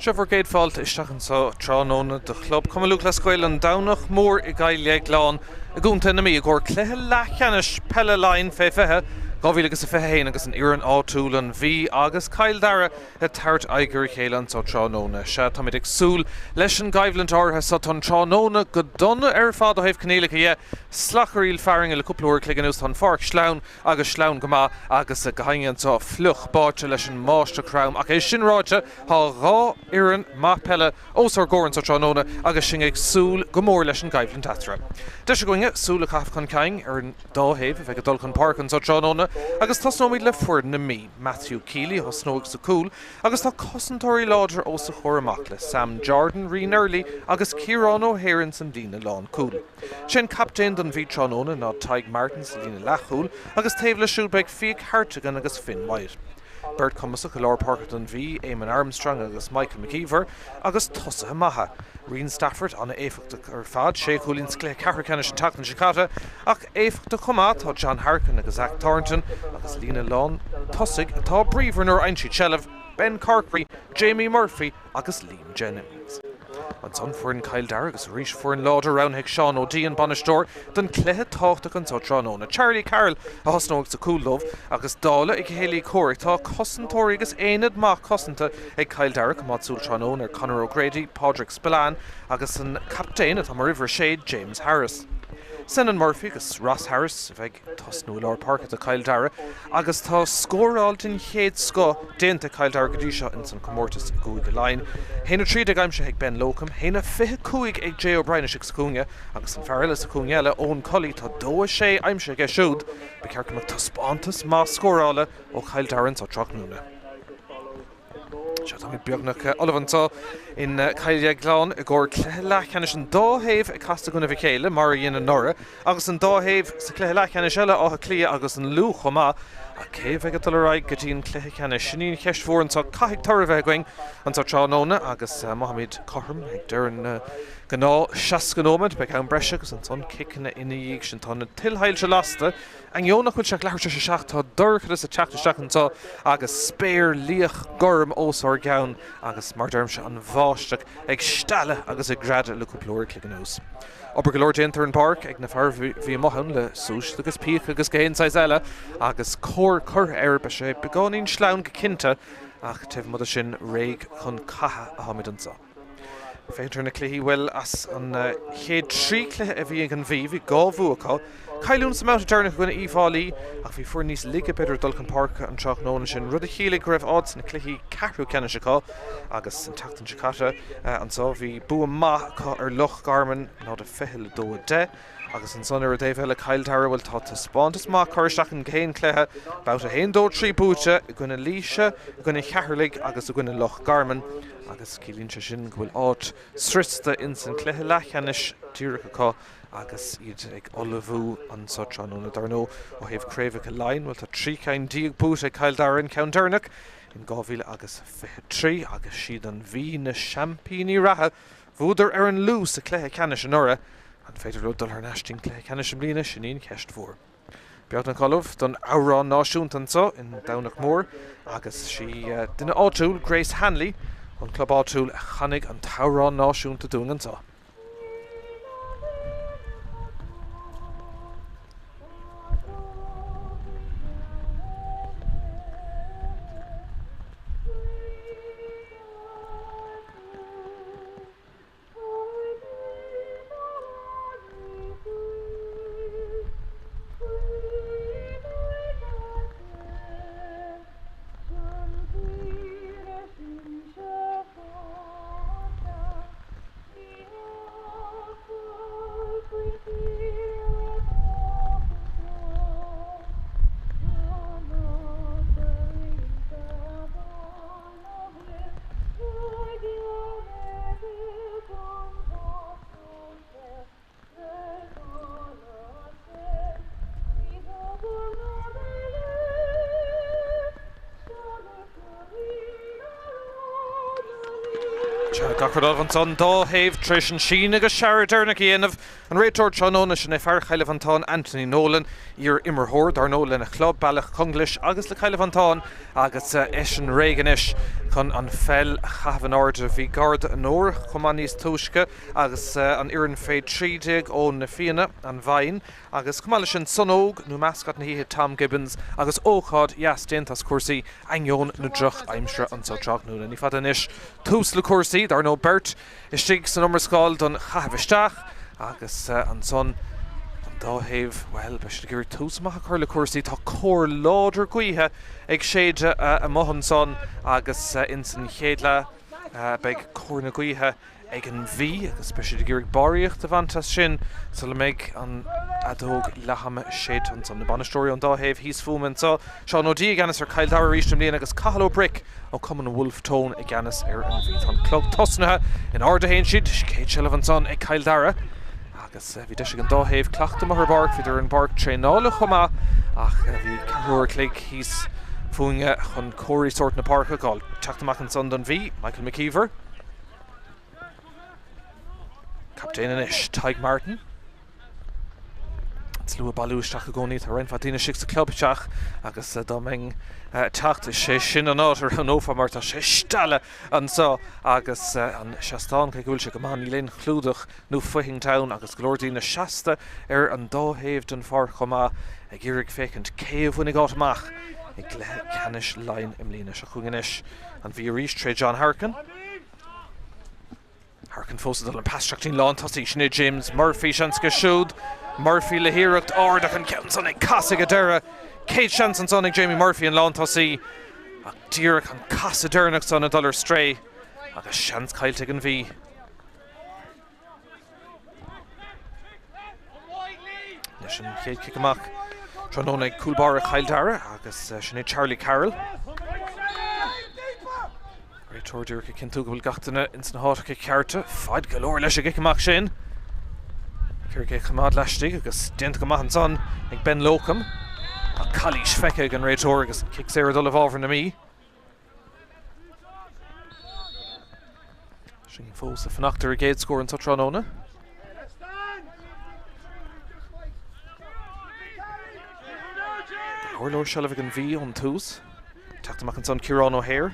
Seo bhur gcéad fáilte isteach anseo tráthnóna do chlub Chumann Lúthchleas Gael an Domhnach Mór i gCill Dhéagláin i gContae na Mí i gcomhair cluiche leathcheannais peile Laighean fé 20, 2021 agus an fhoireann áitiúil an Mhí agus Cill Dara ag tabhairt aghaidh ar a chéile anseo tráthnóna. Sea, táimid ag súil leis an gcoimhlint áirithe seo. Tá an tráthnóna go dona ar fad ó thaobh coinníollacha dhe. Slacharaíl fearthainne le cúpla uair a chloig anuas. Tá an pháirc sleamhain agus sleamhain go maith agus go hainneoin anseo fliuch báite leis an mbáisteach throm. Ach é sin ráite, tá dhá fhoireann maith peile os ár gcomhair anseo tráthnóna agus sinn ag súil go mór leis an gcoimhlint eatarthu. Deis againne súil a chaitheamh chun cinn ar an dá thaobh a bheidh ag dul chun páirce anseo tráthnóna agus tosnóimid le foireann na Mí. Matthew Keeley a thosnóidh sa chúl agus tá cosantóirí láidre os a chomhair amach le Sam Jordan, Rian Early agus Ciarán O'Hare ins an líne lánchúil. Sé an captaen don Mhí tráthnóna ná Tadhg Martin sa líne leathchúil agus taobh leis siúd beidh Fiach Hartigan agus Finn Wyatt. Beirt cumasach i lár páirce don Mhí, Eamon Armstrong agus Michael McKeever agus tosaithe maithe, Rian Stafford an-éifeachtach ar fad, sé chúilín sa chluiche ceathrú ceannais an tseachtain seo caite, ach éifeachtach chomh maith tá John Harkin agus Zach Thornton agus líne lán tosaigh atá bríomhar nuair a fhaigheann siad seilbh, Ben Corkery, Jamie Murphy agus Liam Jennings. Ansan foireann Chill Dara agus arís foireann láidir roghnaithe ag Seán O'Dea, an bainisteoir, don chluiche tábhachtach anseo tráthnóna. Charlie Carroll a thosnóidh sa chúl dóibh agus dála a gcéilí comhraic tá cosantóirí agus aonad maith cosanta ag Cill Dara. Coimeád súil tráthnóna ar Conor O'Grady, Pádraig Spillane agus an captaen atá mar uimhir 6, James Harris. Senan Murphy agus Ross Harris a bheidh. ag tosnú i lár páirce do Chill Dara agus tá scóráil den chéad scoth déanta ag Cill Dara go dtí seo ins an chomórtas i gCúige Laighean. 1-13 aimsithe ag Ben Locum, 1-25 ag Jay O'Brien istigh sa chúinne agus an fear eile sa chúinne eile, Eoin Cully, tá 2-6 aimsithe aige siúd. Ba cheart go mbeadh taispeántas maith scórála ó Chill Dara anseo tráthnóna. Sea, táimid beagnach ullamh anseo in Cill Dhéagláin i gcomhair cluiche leathcheannais an dá thaobh ag casadh i gcoinnibh a chéile, mar a dhein anuraidh, agus an dá thaobh sa chluiche leathcheannais eile, Áth Cliath agus an Lú chomh maith. Ach cé a bheidh ag dul ar aghaidh go dtí an cluiche ceannais? Sin í an cheist mhór anseo. Caithfidh toradh a bheith againn anseo tráthnóna agus má tháimid cothrom ag deireadh na gnáth 60 nóiméad, beidh am breise agus ansan ciceanna ina dhiaidh sin. Tá na tuilshoilse lasta. Ainneoin nach bhfuil sé ach leathuair tar éis a 7, tá dorchadas ag teacht isteach anseo agus spéir liath gorm os ár gcionn agus, mar a deirimse, an bháisteach ag stealladh agus ag greadadh le cúpla uair a chloig anuas. Obair go leor déanta ar an bpáirc ag na fearaibh a bhí amuigh ann le súist agus píoc agus gach aon saghas eile agus cóir curtha air. Beidh sé beagáinín sleamhain go cinnte ach taobh amuigh de sin réidh chun catha atáimid anseo. Féachaint ar na cluichí, bhuel, as an chéad 3 chluiche a bhí ag an Mhí, bhí 2 bhua acu. Cailliúint sa mbabhta deireanach i gcoinne Uíbh Fhailí, ach bhí foireann níos laige b'fhéidir ag dul chun páirce an tráthnóna sin, rud a chiallaigh go raibh áit sna cluichí ceathrú ceannais acu agus an tseachtain seo caite anseo bhí bua maith acu ar Loch Garman, 0-20 le 2-10. Agus ansan ar an dtaobh eile Cill Dara, bhuel tá taispeántas maith curtha isteach in gach aon chluiche, babhta 1, 2, 3 buaite i gcoinne Laoise, i gcoinne Cheatharlaigh agus i gcoinne Loch Garman agus ciallaíonn sé sin go bhfuil áit sroichte ins an cluiche leathcheannais díreach acu agus iad ag ullmhú anso tráthnóna. Dar ndóigh ó thaobh craobhacha Laighean, bhuel tá 13 ceann buaite ag Cill Dara, an ceann deireanach in 2023 agus siad an Mhí na seaimpíní reatha Bhuadar ar an Lú sa chluiche ceannais anuraidh. An féidir leo dul thar n-ais dtí'n cluiche ceannais i mbliana? Sin í an cheist mhór. Beagnach ullamh don amhrán náisiúnta anseo in Domhnach Mór agus sí duine áitiúil, Grace Hanley ón chlub áitiúil a chanfaidh an t-amhrán náisiúnta dúinn anseo. Sea, gach rud ullamh ansan, dá thaobh tar éis an síneadh agus searradh deireanach a dhéanamh. An réiteoir tráthnóna, sin é fear Chill Mhantáin, Anthony Nolan, iar-imreoir, dar ndóigh, lena chlub, Bealach Conglais agus le Cill Mhantáin agus eisean réidh anois chun an pheil a chaitheamh in airde. Bhí Garda onórach chomh maith níos túisce agus an fhoireann fé 13 ó Na Fianna, an Mhaighne. Agus chomh maith leis sin, Son Óg, nó mascot na hoíche Tom Gibbons, agus ócáid dheas déanta as cúrsaí ainneoin na droch-aimsire anso tráthnóna. Ní fada anois tús le cúrsaí, dar ndóigh beirt istigh san iomrascáil don chaitheamh isteach agus ansan an dá thaobh, bhuel, beidh siad ag iarraidh tús maith a chur le cúrsaí. Tá cóir láidir gaoithe ag séideadh amuigh ansan agus ins an chéad leath beidh cóir na gaoithe ag an Mhí agus beidh siad ag iarraidh barraíocht a bhaint as sin sula mbeidh an fheadóg leathama séidte ansan. Na bainisteoirí ón dá thaobh thíos fúm anseo, Seán Ó Dí i gceannas ar Chill Dara arís i mbliana agus Cathal Ó Bric ó Cumann Wolfe Tone i gceannas ar an Mhí. Tá an clog tosnaithe, in airde a théann siad, chéad seilbh ansan ag Cill Dara agus bhí deis ag an dá thaobh cleachtadh amuigh ar an bpáirc, bhíodar ar an bpáirc traenála chomh maith ach bhí ceathrú uair a chloig thíos fúinne chun cóirí sórt na páirce a fháil. Teacht amach ansan don Mhí, Michael McKeever. Captaen anois, Tadhg Martin. An slua ag bailiú isteach i gcónaí, tá roinnt mhaith daoine istigh sa clubtheach agus dá mbeinn ag teacht, is é sin an áit a roghnófá mar tá sé steallach anseo agus an seastán, cé go bhfuil sé go maith, níl aon chlúdach nó fuithint ann agus go leor daoine seasta ar an dá thaobh den pháirc chomh maith ag iarraidh féachaint cé a bhainfidh áit amach i gcluiche ceannais Laighean i mbliana. Seo chugainn anois an Mhí arís tré John Harkin. Harkin fós ag dul an pas isteach dtí'n lántosaí, sin é James Murphy, seans aige siúd. Murphy le hiarracht ard ach an ceann san ag casadh ag an deireadh. Chéad seans ansan ag Jamie Murphy an lántosaí ach díreach an casadh deireanach san ag dul ar strae agus seans caillte ag an Mhí. Leis an chéad chic amach tráthnóna ag cúl báire Chill Dara agus sin é Charlie Carroll. Réiteoir díreach ag cinntiú go bhfuil gach duine ins na háiteacha cearta. Fad go leor leis an gcic amach sin. Céard é choimeád laistigh agus déanta go maith ansan ag Ben Locum. Ach calaois feicthe ag an réiteoir agus an cic saor ag dul i bhfabhar na Mí. Sinn fós ag fanacht ar an gcéad scór anseo tráthnóna. Go leor leor seilbh ag an Mhí ón tús. Teacht amach ansan Ciarán O'Hare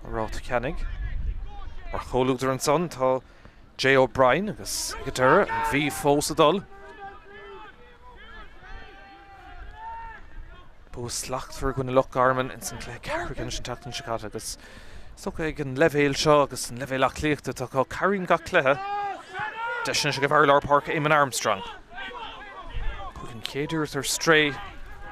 ó Ráth Ceannaigh. Mar chomhluadar ansan tá Jay O'Brien agus ag an deireadh an Mhí fós ag dul. Bua slachtmhar i gcoinne Loch Garman ins an cluiche ceathrú ceannais an tseachtain seo caite agus is dócha ag an leibhéal seo agus an leibhéal aclaíochta atá acu, cabhraíonn gach cluiche. Deis anois ag an bhfear lár páirce Eamon Armstrong. Chuaigh an chéad iarracht ar strae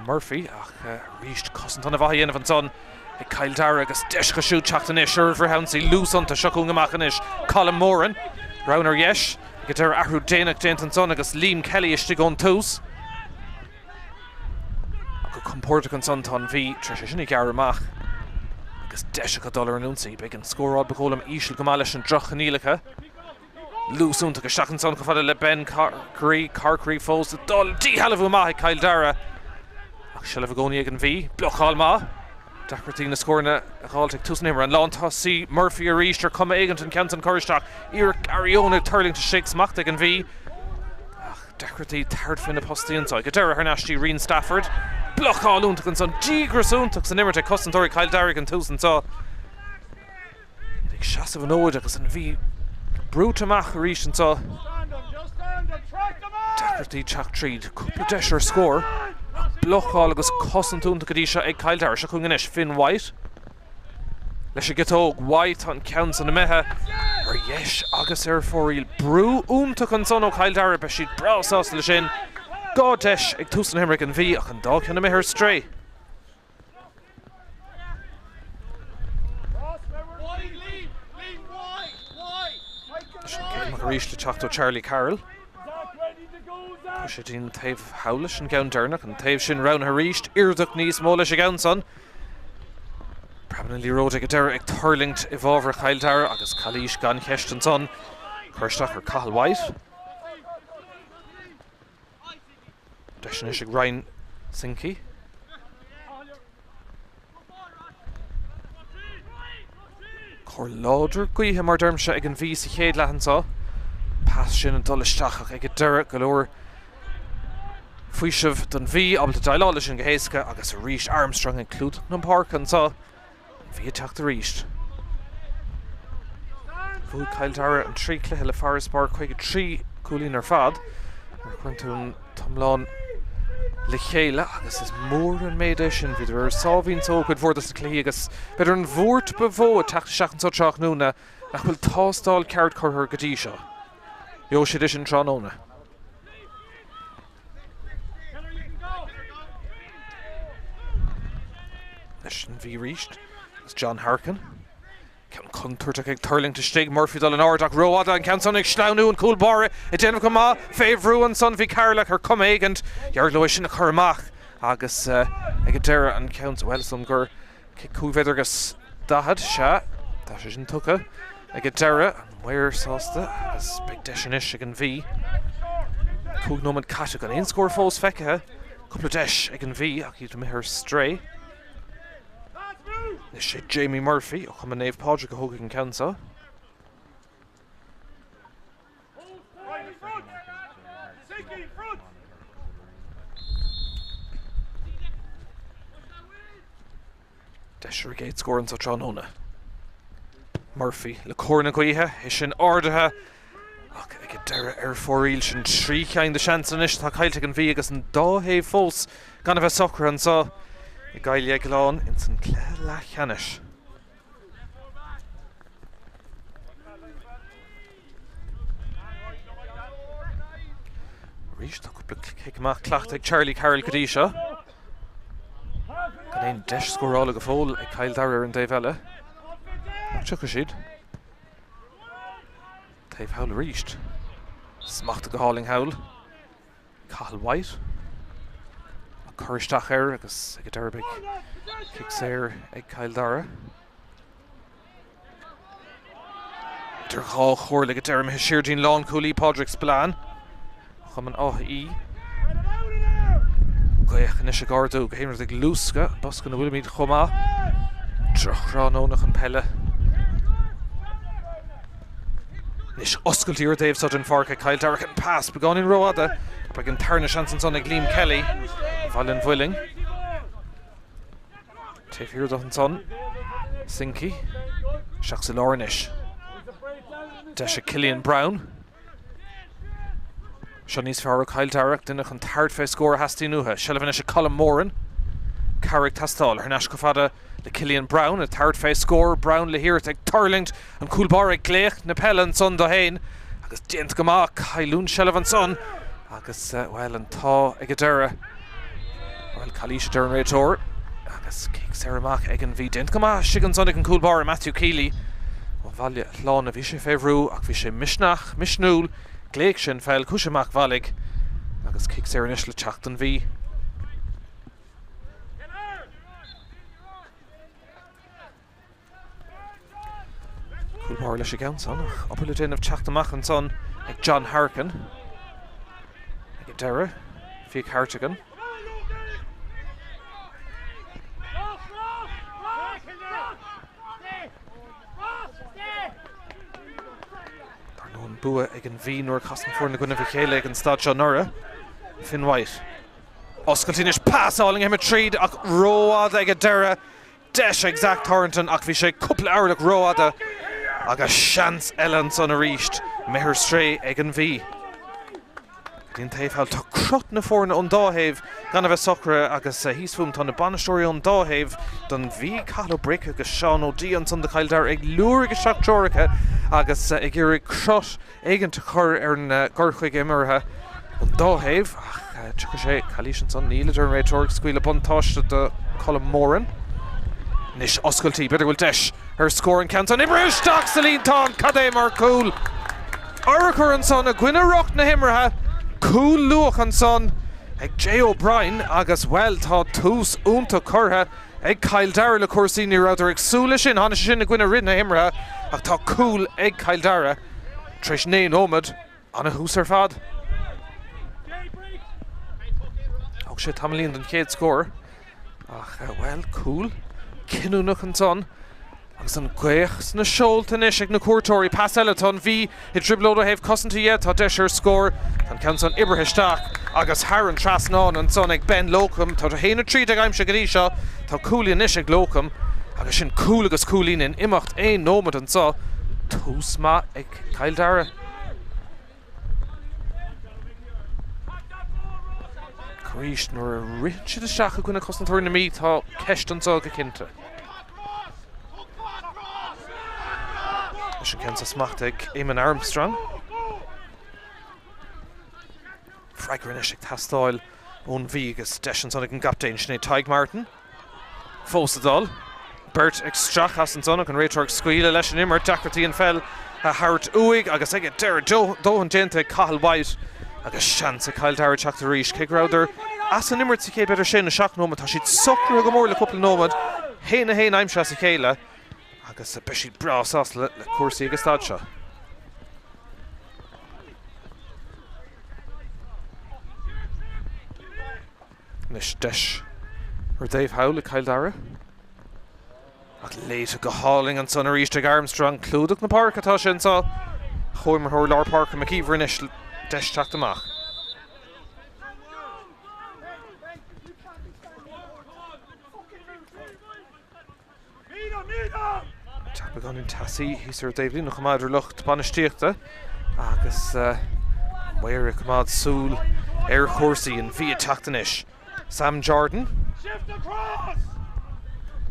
Murphy ach arís cosaint ana mhaith a dhéanamh ansan ag Cill Dara agus deis acu siúd teacht anois ar an bhfrithionsaí luas iontu. Seo chugainn amach anois Colm Moran. Roinn ar dheis ag an deireadh athrú déanach déanta ansan agus Liam Kelly istigh ón tús. Ach go compordach ansan tá an Mhí tar éis é sin a ghearradh amach agus deis acu dul ar an ionsaí. Beidh an scóráil ba dhóigh liom íseal go maith leis an droch-choinníollacha. Luas iontach isteach ansan chomh fada le Ben Carkery, Carkery fós ag dul, díshealbhú maith ag Cill Dara ach seilbh i gcónaí ag an Mhí. Blocáil maith. Deacrachtaí na scóranna a dh'fháilt ag tús na himeartha. An lántosaí Murphy arís ar chuma éigint an ceann san cur isteach. Iarracht Gary Owen ag tuirlingt istigh, smacht ag an Mhí ach deacrachtaí tabhairt faoi na postaí anso. Ag an deireadh thar n-ais dtí Rian Stafford. Blocáil iontach ansan. Díograis iontach san imirt ag cosantóirí Chill Dara ag an tús anso. Iad ag seasamh an fhóid agus an Mhí brúite amach arís anso. Deacrachtaí teacht tríd. Cúpla deis ar scór. Ach blocáil agus cosaint iontach go dtí seo ag Cill Dara. Seo chugainn anois Finn White. Leis an gciotóg. White an ceann san imithe ar dheis agus ar fóraoil. Brú iontach ansan ó Chill Dara. Beidh siad breá sásta leis sin. 2 deis ag tús na himeartha ag an Mhí ach an dá cheann imithe ar strae. Amach arís le teacht ó Charlie Carroll. Chuaigh sé dtí'n taobh thall leis an gceann deireanach, an taobh sin roghnaithe arís, airdeach níos mó leis an gceann san. Preabann an liathróid ag an deireadh ag tuirlingt i bhfabhar Chill Dara agus calaois gan cheist ansan. Cur isteach ar Cathal White. Deis anois ag Ryan Sinkey. Cor láidir gaoithe mar deirimse ag an Mhí sa chéad leath anseo. Pas sin ag dul isteach ach ag an deireadh go leor faoisimh don Mhí, ábalta déileáil leis sin go héasca agus arís Armstrong ag clúdach na páirce anseo. An Mhí ag teacht arís. Bhuaigh Cill Dara an 3 chluiche le farasbarr 53 cúilín ar fad. Nuair a chuireann tú an t-iomlán le chéile agus is mór an méid é sin. Bhíodar ar a sáimhín só i gcuid mhór dos na cluichí agus b'fhéidir an bhuairt ba mhó ag teacht isteach anseo tráthnóna nach bhfuil tástáil ceart curtha orthu go dtí seo. Gheobhaidh siad é sin tráthnóna. Leis an Mhí arís agus John Harkin. Ceann contúirteach ag tuirlingt istigh, Murphy dul in airde ach rófhada an ceann san ag sleamhnú, an cúl báire ag déanamh go maith fé bhrú ansan bhí Carroll ach ar chuma éigint d'éirigh leo é sin a chur amach agus ag an deireadh an ceann, bhuel is dóigh gur cic 5 mhéadar agus 40, sea tá sé sin tugtha ag an deireadh, an maor sásta agus beidh deis anois ag an Mhí. 5 nóiméad caite gan aon scór fós feicthe, cúpla deis ag an Mhí ach iad imithe ar strae. Anois é Jamie Murphy ó Chumann Naomh Pádraig a thógfaidh an ceann seo. Deis ar a gcéad scór anseo tráthnóna. Murphy le cóir na gaoithe, é sin ardaithe ach ag an deireadh ar fóraoil. Sin 3 cheann de seansanna anois atá caillte ag an Mhí agus an dá thaobh fós gan a bheith socraithe anseo i gCill Dhéagláin ins an cluiche leathcheannais. Arís tá cúpla cic amach cleachta ag Charlie Carroll go dtí seo. Gan aon deis scórála go fóill ag Cill Dara ar an dtaobh eile. Ach tiocfaidh siad. Taobh thall arís. Smachta go hálainn thall. Cathal White ag cur isteach air agus ag an deireadh beidh cic saor ag Cill Dara. Idir dhá chomhairle ag an deireadh imithe siar dtí'n lánchúlaí Pádraig Spillane. Chumann Átha Í. Gaoth anois ag ardú, gach aon rud ag luascadh, an bosca ina bhfuilimid chomh maith. Drochthráthnóna chun peile. Anois oscailtí ar an dtaobh seo den pháirc ag Cill Dara an pas beagáinín rófhada. Beidh an tarna seans ansan ag Liam Kelly, Bhaile an Mhuilinn. Taobh thiar de ansan, Sinky. Isteach sa lár anois. Deis ag Cillian Browne. Seo níos fearr ó Chill Dara, duine chun tabhairt fé scór a theastaíonn uathu. Seilbh anois ag Colm Moran. Cabhair ag teastáil. Thar n-ais chomh fada le Cillian Browne ag tabhairt fé scór. Browne le hiarracht ag tuirlingt. An cúl báire ag glaoch na peile ansan do fhéin agus déanta go maith. Cailliúint seilbh ansan agus, bhuel, an t-ádh ag an deireadh. Bhuel, calaois a deir an réiteoir agus cic saor amach ag an Mhí. Déanta go maith istigh ansan ag an gcúl báire Matthew Keeley ó Bhaile Shláine. Bhí sé fé bhrú ach bhí sé misneach, misniúil. Ghlaoigh sé an pheil, chuaigh sé amach bhailigh agus cic saor anois le teacht don Mhí. Cúl báire leis an gceann san ach obair le déanamh teacht amach ansan ag John Harkin. Ag an deireadh, Fiach Hartigan. Dar ndóigh an bua ag an Mhí nuair a chasann foirne i gcoinnibh a chéile ag an staid seo anuraidh. Finn White. Oscailt anois, pas álainn imithe tríd ach rófhada ag an deireadh. Deis ag Zach Thornton ach bhí sé cúpla orlach rófhada agus seans eile ansan arís. Imithe ar strae ag an Mhí. Go dtí an taobh thall. Tá crot na foirne ón dá thaobh gan a bheith socraithe agus thíos fúm tá na bainisteoirí ón dá thaobh don Mhí, Cathal Ó Bric agus Seán Ó Dí ansan do Chill Dara ag liúirigh isteach treoracha agus ag iarraidh crot éigint a chur ar an gcur chuige imeartha ón dá thaobh ach tiocfaidh sé calaois ansan. Níl, a deir an réiteoir, ag scaoileadh buntáiste do Colm Moran. Anois oscailtí, b'fhéidir go bhfuil deis ar scór an ceann san. Imithe isteach sa líontán! Cad é mar chúl! Urchar ansan i gcoinne rith na himeartha. Cúl luath ansan ag Jay O'Brien agus, bhuel, tá tús iontach curtha ag Cill Dara le cúrsaí. Ní rabhadar ag súil leis sin. Tháinig sé sin i gcoinne rith na himeartha ach tá cúl ag Cill Dara tar éis 9 nóiméad. Ana-thús ar fad. Thóg sé tamaillín don chéad scór ach, bhuel, cúl cinniúnach ansan. Agus an ghaoth sna seolta anois ag na cuairteoirí. Pas eile, tá an Mhí i dtrioblóid ó thaobh cosanta dhe, tá deis ar scór. Tá an ceann san oibrithe isteach agus thar an trasnán ansan ag Ben Locum. Tá 1-13 aimsithe go dtí seo. Tá cúilín anois ag Locum agus sin cúl agus cúilín in imeacht aon nóiméad anso. Tús maith ag Cill Dara. Arís, nuair a ritheann siad isteach i gcoinne cosantóirí na Mí, tá ceist anseo go cinnte. Leis an ceann seo smachtaithe ag Eamon Armstrong. Freagra anois ag teastáil ón Mhí agus deis ansan ag an gcaptaen Sinéad Tadhg Martin. Fós ag dul. Beirt ag stracadh as ansan ach an réiteoir ag scaoileadh leis an imirt. Deacrachtaí an pheil a thabhairt uaidh agus ag an deireadh dóthain déanta ag Cathal White agus seans ag Cill Dara teacht arís. Cé go rabhadar as an imirt sa chéad b'fhéidir sé nó seacht nóiméad, tá siad socraithe go mór le cúpla nóiméad. 1-1 aimsithe as a chéile agus beidh siad breá sásta le cúrsaí ag an staid seo. Anois deis ar an dtaobh thall ag Cill Dara. Ach léite go hálainn ansan arís ag Armstrong. Clúdach na páirce atá sé anseo. Comhimreoir lár páirce McKeever anois deis teacht amach. Tá beagáinín teasaí thíos ar an dtaobhlíne chomh maith idir lucht bainistíochta agus maor ag coimeád súil ar chúrsaí. An Mhí ag teacht anois. Sam Jordan.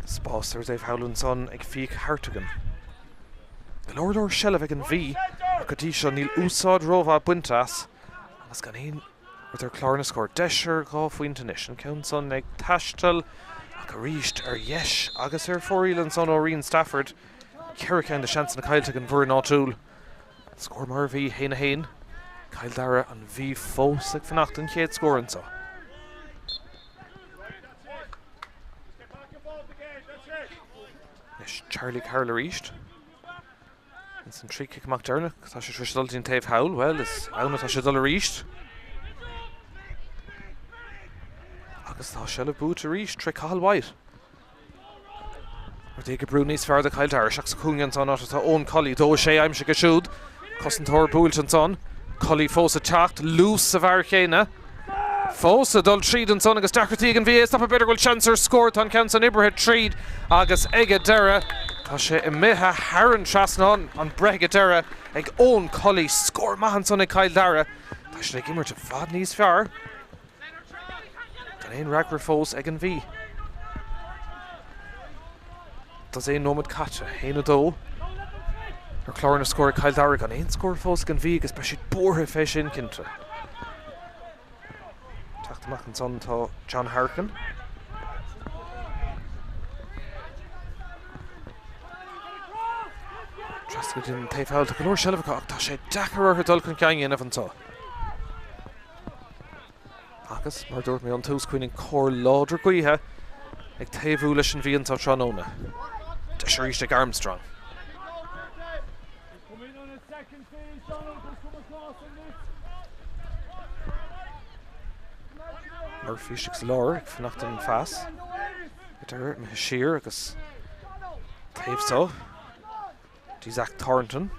Spás ar an dtaobh thall ansan ag Fiach Hartigan. Go leor leor seilbh ag an Mhí ach go dtí seo níl úsáid rómhaith bainte as agus gan aon Rud ar chlár na scór. Deis ar dhá phointe anois. An ceann san ag taisteal ach arís ar dheis agus ar fóraoil ansan ó Rian Stafford. Cheithre cheann de seansanna caillte ag an bhfoireann áitiúil. Scór mar a bhí, 1-1. Cill Dara, an Mhí fós ag fanacht don chéad scór anso. Anois Charlie Carroll arís. Ins an 3 cic amach deireanach, tá sé tar éis dul dtí'n taobh thall, bhuel, is ann atá sé dul arís. Agus tá seilbh buaite arís tré Cathal White. Rudaí ag oibriú níos fearr do Chill Dara, isteach sa chúinne ansan áit atá Eoin Cully, 2 6 aimsithe aige siúd. Cosantóir buailte ansan. Cully fós ag teacht, luas sa bhfear chéanna. Fós ag dul tríd ansan agus deacrachtaí ag an Mhí é a stopadh. B'fhéidir go bhfuil seans ar scór. Tá an ceann san oibrithe tríd agus ag an deireadh tá sé imithe thar an trasnán. An breith ag an deireadh ag Eoin Cully. Scór maith ansan ag Cill Dara. Tá siad ag imirt i bhfad níos fearr. Gan aon fhreagra fós ag an Mhí. Dosaen nóiméad caite, 1-2 ar chlár na scór ag Cill Dara, gan aon scór fós ag an Mhí agus beidh siad buartha fé sin, cinnte. Teacht amach ansan tá John Harkin. Trasna go dtí an taobh thall, tá go leor seilbh acu ach tá sé deacair orthu dul chun cinn a dhéanamh anseo. Agus, mar a dúirt mé ón tús, cuimhnigh cor láidir gaoithe ag taobhú leis an Mhí anseo tráthnóna. Deis arís ag Armstrong. Murphy istigh sa lár ag fanacht don phas. Ag deireadh, imithe siar agus taobh so. Dtí Zach Thornton.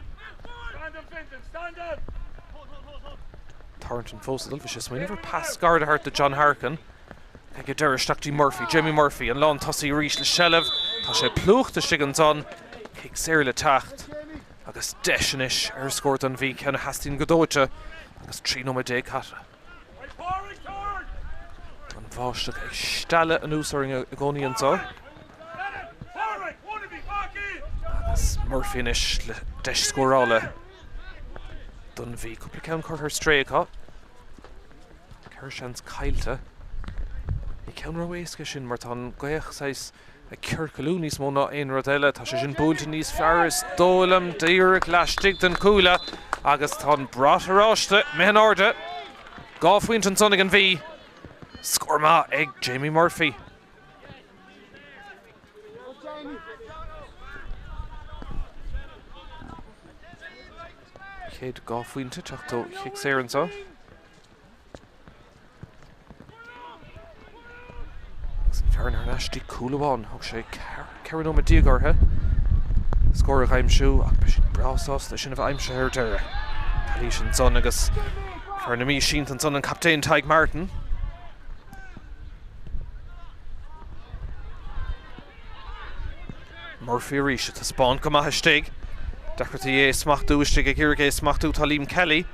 Thornton fós ag dul. Bhí sé ag smaoineamh ar pas gairid a thabhairt do John Harkin. Ag an deireadh isteach dtí Murphy. Jamie Murphy, an lán tosaí arís le seilbh. Tá sé plúchta istigh ansan. Cic saor le teacht. Agus deis anois ar scór don Mhí, ceann a theastaíonn go dóite agus 13 nóiméad caite. An bháisteach ag stealladh anuas orainn i gcónaí anseo. Agus Murphy anois le deis scórála don Mhí. Cúpla ceann curtha ar strae acu. Ceithre seans caillte. Ní ceann ró-éasca sin mar tá an ghaoth saghas ag ciorcalú níos mó ná aon rud eile. Tá sé sin buailte níos fearr is dóigh liom, díreach laistigh den chuaille agus tá an brat oráiste imithe in airde. Dhá phointe ansan ag an Mhí. Scór maith ag Jamie Murphy. Chéad dhá phointe teacht ó chic saor anseo. Agus an fear thar n-ais dtí cúl amháin. Thóg sé 14 nóiméad orthu. scór a aimsiú ach beidh siad breá sásta sin a bheith aimsithe ar deireadh. Calaois ansan agus fear na Mí sínte ansan an captaen Tadhg Martin. Murphy arís ag taispeáint go maith istigh. Deacrachtaí é a smachtú istigh ag iarraidh é a smachtú tá Liam Kelly.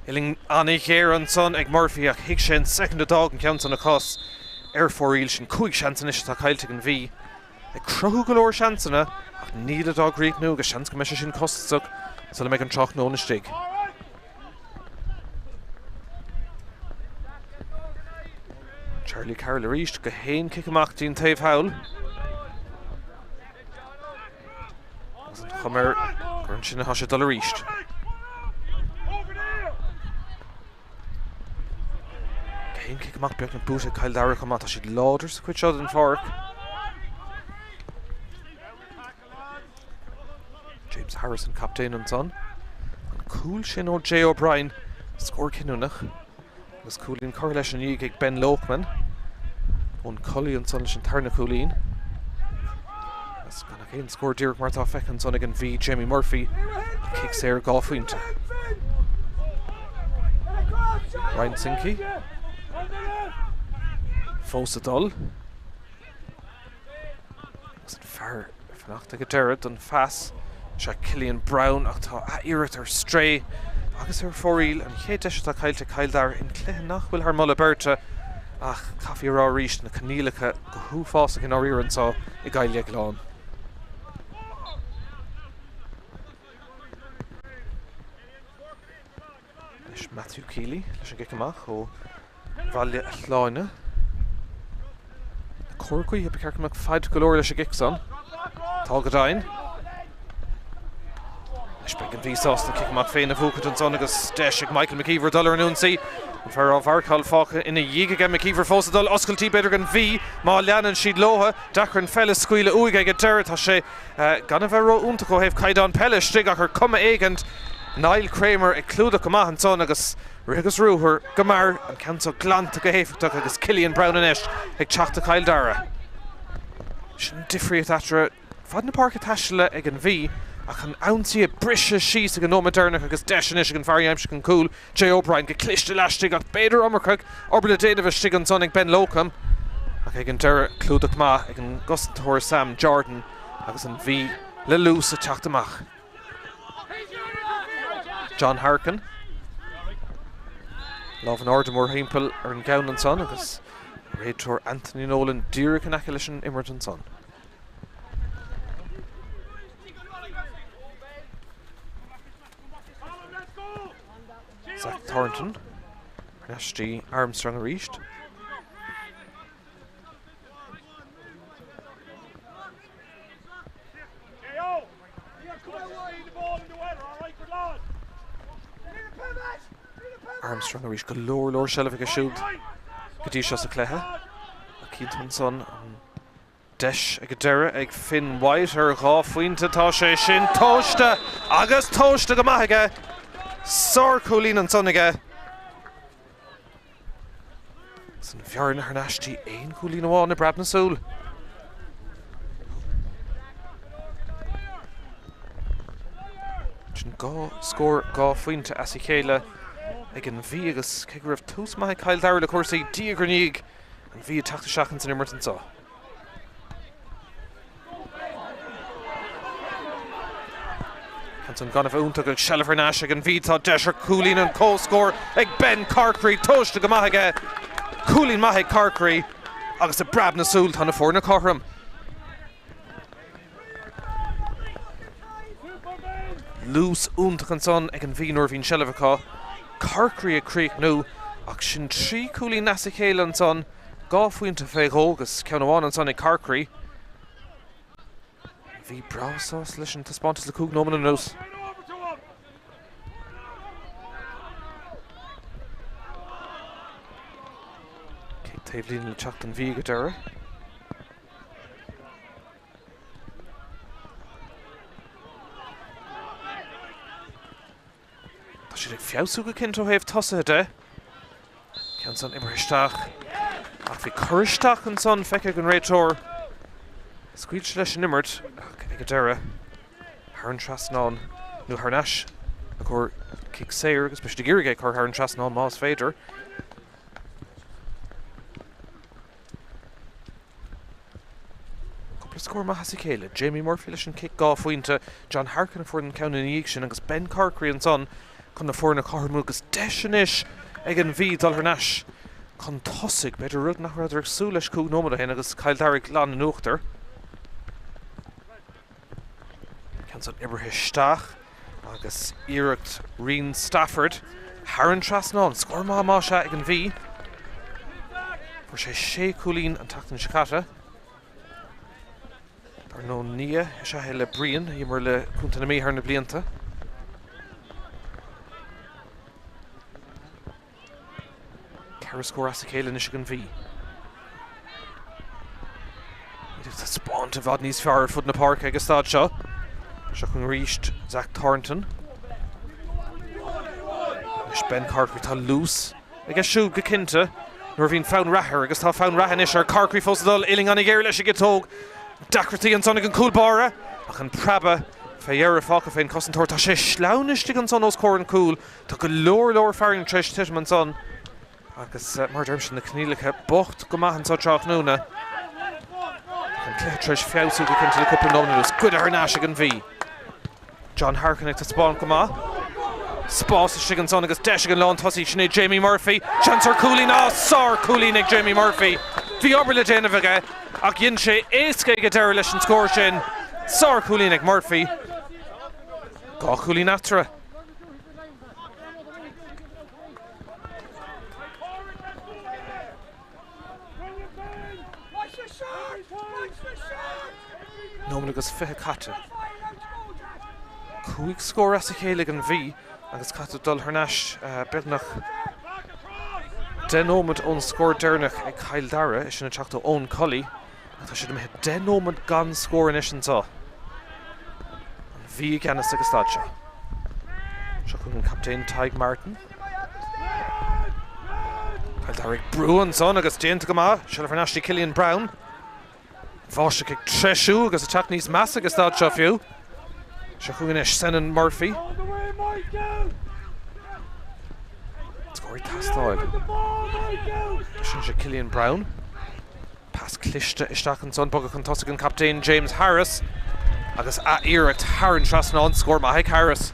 Uillinn an-ghéar ansan ag Murphy ach thuig sé an soicind a d'fhág an ceann san a chos ar fóraoil. Sin 5 seans anois atá caillte ag an Mhí. Ag cruthú go leor seansanna ach nílid á gcríochnú agus seans go mbeidh sé sin costasach sula mbeidh an tráthnóna istigh. Charlie Carroll arís go haon cic amach dtí'n taobh thall. Agus an chuma air gur ansin atá sé dul arís. Go haon cic amach beagnach buaite ag Cill Dara chomh maith. Tá siad láidir sa chuid seo den pháirc. James Harris an captaen ansan. An cúl sin ó Jay O'Brien, scór cinniúnach. Agus cúilín curtha leis ina dhiaidh ag Ben Loughman. Eoin Cully ansan leis an tarna cúilín. Agus gan ach aon scór díreach mar atá feicthe ansan ag an Mhí, Jamie Murphy, cic saor 2 phointe. Ryan Sinke fós ag dul. Agus an fear ag fanacht ag an deireadh don phas is ea Cillian Browne ach tá a iarracht ar strae agus ar fóraoil. An chéad deis atá caillte ag Cill Dara in cluiche nach bhfuil thar moladh beirte ach caithfí a rá arís na coinníollacha go huafásach i ndáiríre anseo i gCill Dhéagláin. Anois Matthew Keeley leis an gcic amach ó Bhaile Shláine. Na cóir gaoithe, ba cheart go mbeadh faid go leor leis an gcic san. Tá go deimhin. Anois beidh an Mhí sásta an cic amach féin a bhuachaint ansan agus deis ag Michael McKeever dul ar an ionsaí. An fear á mharcáil fágtha ina dhiaidh aige McKeever fós ag dul oscailtí b'fhéidir don Mhí má leanann siad leo. Deacair an pheil a scaoileadh uaidh ag an deireadh. Tá sé Gan a bheith ró-iontach ó thaobh caighdeán peile istigh ach ar cuma éigint, Niall Kramer ag clúdach go maith ansan agus rith agus ruathar go mear, an ceann seo glanta go héifeachtach agus Cillian Browne anois ag teacht do Chill Dara. Sin an difríocht eatarthu, fad na páirce taistil ag an Mhí ach an ionsaí ag briseadh síos ag an nóiméad deireanach agus deis anois ag an fear a d'aimsigh an cúl, Jay O'Brien go cliste laistigh ach b'fhéidir iomarca obair le déanamh istigh ansan ag Ben Locum ach ag an deireadh clúdach maith ag an gcosantóir Sam Jordan agus an Mhí le luas ag teacht amach. John Harkin. Lámh in airde mórthimpeall ar an gceann ansan agus réiteoir Anthony Nolan díreach in aice leis an imirt ansan. Zach Thornton ar ais dtí Armstrong arís. Armstrong arís go leor leor seilbh aige siúd go dtí seo sa chluiche. Ach cinnte ansan an Deis ag an deireadh ag Finn White ar 2 phointe. Tá sé sin tomhaiste agus tomhaiste go maith aige. Sárchúilín ansan aige. Agus an bhearna thar n-ais dtí aon chúilín amháin i bpreab na súl. Sin 2 scór, 2 phointe as a chéile ag an Mhí agus cé go raibh tús maith ag Cill Dara le cúrsaí diaidh ar ndiaidh, An Mhí ag teacht isteach ins an imirt anseo. Ansan gan a bheith iontach ag seilbh thar n-ais ag an Mhí tá deis ar chúilín an comhscór ag Ben Corkery tomhaiste go maith aige. Cúilín maith ag Corkery agus i bpreab na súl tá na foirne cothrom. Luas iontach ansan ag an Mhí nuair a bhíonn seilbh acu. Corkery ag críochnú ach sin 3 cúilín as a chéile ansan, 2 phointe fé dhó agus ceann amháin ansan ag Corkery. Bhí breá sásta leis an taispeántas le 5 nóiméad anuas. Cic taobhlíne le teacht don Mhí ag an deireadh. Tá siad ag feabhsú go cinnte ó thaobh tosaithe de. Ceann san imeartha isteach. Ach bhí cur isteach ansan feicthe ag an réiteoir. Scaoil sé leis an imirt ach ag an deireadh. Thar an trasnán nó thar n-ais i gcomhair cic saor agus beidh siad ag iarraidh é a chur thar an trasnán más féidir. Cúpla scór maith as a chéile. Jamie Murphy leis an cic 2 phointe, John Harkin a fuair an ceann ina dhiaidh sin agus Ben Corkery ansan chun na foirne a chothromú agus deis anois ag an Mhí dul thar n-ais chun tosaigh, b'fhéidir rud nach rabhadar ag súil leis 5 nóiméad ó shin agus Cill Dara glan in uachtar. Ceann san oibrithe isteach agus iarracht Rian Stafford thar an trasnán. Scór maith más ea ag an Mhí. Fuair sé sé chúilín an tseachtain seo caite. Dar ndóigh nia is ea é le Brian, a d'imir le Contae na Mí thar na blianta. 4 scór as a chéile anois ag an Mhí. Iad ag taispeáint i bhfad níos fearr ar fud na páirce ag an staid seo. Seo chugainn arís Zach Thornton. Anois Ben Corkery, tá luas aige siúd go cinnte nuair a bhíonn fonn reatha air agus tá fonn reatha anois ar Corkery fós ag dul, uillinn an-ghéar leis an gciotóg. Deacrachtaí ansan ag an gcúl báire ach an preabadh fé dheireadh fágtha fén chosantóir. Tá sé sleamhain istigh ansan os comhair an chúil. Tá go leor leor fearainn tar éis titim ansan agus mar a deirimse na coinníollacha bocht go maith anso tráthnóna. Ach an cluiche tar éis feabhsú go cinnte le cúpla nóiméad anuas. Goidte thar n-ais ag an Mhí. John Harkin ag taispeáint go maith. Spás istigh ansan agus deis ag an lántosaí, sin é Jamie Murphy. Seans ar chúilín, á sár chúilín ag Jamie Murphy. Bhí obair le déanamh aige ach dhein sé éasca ag an deireadh leis an scór sin. Sár chúilín ag Murphy. 2 chúilín eatarthu. Nóiméad agus 20 caite. 5 scór as a chéile ag an Mhí agus caithfidh dul thar n-ais beagnach 10 nóiméad ón scór deireanach ag Cill Dara, é sin ag teacht ó Eoin Cully. Ach tá siad imithe 10 nóiméad gan scór anois anseo. An Mhí i gceannas ag an staid seo. Seo chugainn an captaen Tadhg Martin. Cill Dara ag brú ansan agus déanta go maith. Seilbh thar n-ais ag Cillian Browne. Báisteach ag treisiú agus ag teacht níos measa ag an staid seo fiú. Seo chugainn anois Senan Murphy. Scór ag teastáil. Sin sé Cillian Browne. Pas cliste isteach ansan, bogadh chun tosaigh an captaen James Harris agus ath-iarracht thar an trasnán, scór maith ag Harris.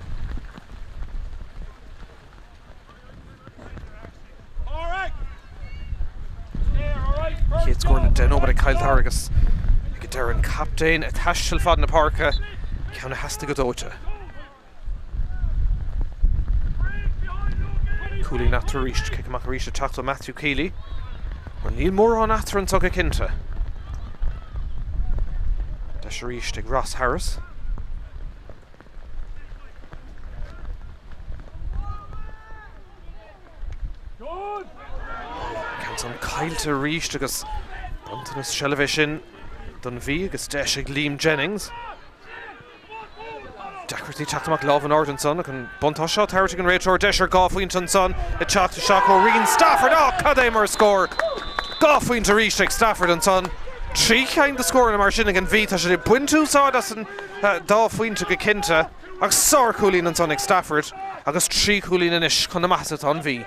Chéad scór le 10 nóiméad ag Cill Dara agus ag an deireadh an captaen ag taisteal fad na páirce, ceann a theastaigh go dóite. Cúilín eatarthu arís, cic amach arís ag teacht ó Matthew Keeley. Bhuel, níl mórán eatarthu anseo go cinnte. Deis arís ag Ross Harris. Ceann san caillte arís agus bronntanas seilbhe é sin don Mhí agus deis ag Liam Jennings. Deacrachtaí teacht amach lámh in airde ansan ach an buntáiste á tabhairt ag an réiteoir. Deis ar 2 phointe ansan ag teacht isteach ó Rian Stafford. Á, cad é mar scór! 2 phointe arís ag Stafford ansan. 3 cheann de scóranna mar sin ag an Mhí. Tá siad ag baint úsáid as an dá phointe go cinnte ach sárchúilín ansan ag Stafford agus 3 chúilín anois chun na maitheasa atá an Mhí.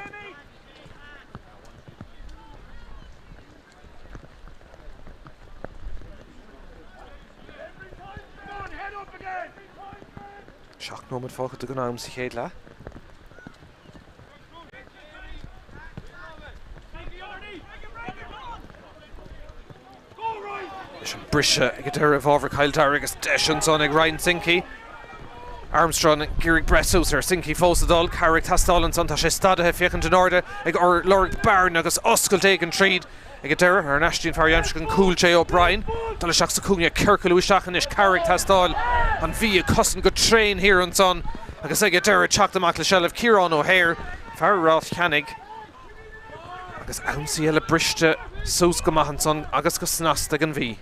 7 nóiméad fágtha den am sa chéad leath. Leis an briseadh ag an deireadh i bhfabhar Chill Dara agus deis ansan ag Ryan Sinke. Armstrong ag iarraidh breith suas air. Sinke fós ag dul, cabhair ag teastáil ansan, tá sé stadaithe, féachaint in airde ag lorg bearna agus oscailt éigin tríd. Ag an deireadh, thar n-ais dtí an fear a d'aimsigh an cúl, Jay O'Brien. Dul isteach sa chúinne, ciorcalú isteach anois, cabhair ag teastáil. An Mhí ag cosaint go tréan thiar ansan agus ag an deireadh teacht amach le seilbh Ciarán O'Hare, fear Ráth Cheannaigh. Agus ionsaí eile briste suas go maith ansan agus go snasta ag an Mhí.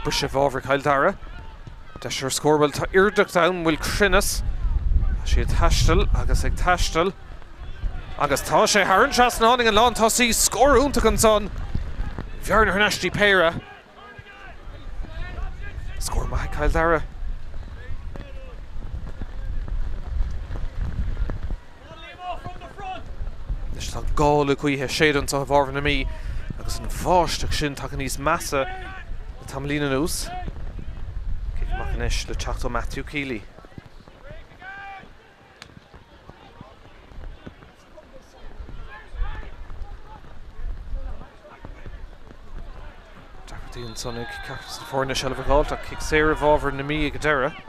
Briseadh i bhfabhar Chill Dara. Deis ar scór, bhuel tá iarracht ann, bhfuil cruinneas? Tá sí ag taisteal agus ag taisteal. Agus tá sé thar an trasnán ag an lántosaí, scór iontach ansan. Bhearna thar n-ais dtí péire. Scór maith ag Cill Dara. Anois tá gála gaoithe ag séideadh anseo i bhfabhar na Mí agus an bháisteach sin tagtha níos measa le tamaillín anuas. Cic amach anois le teacht ó Matthew Keeley. Deacrachtaí ansan ag ceachtar de na foirne seilbh a dh'fháilt ach cic saor i bhfabhar na Mí ag an deireadh.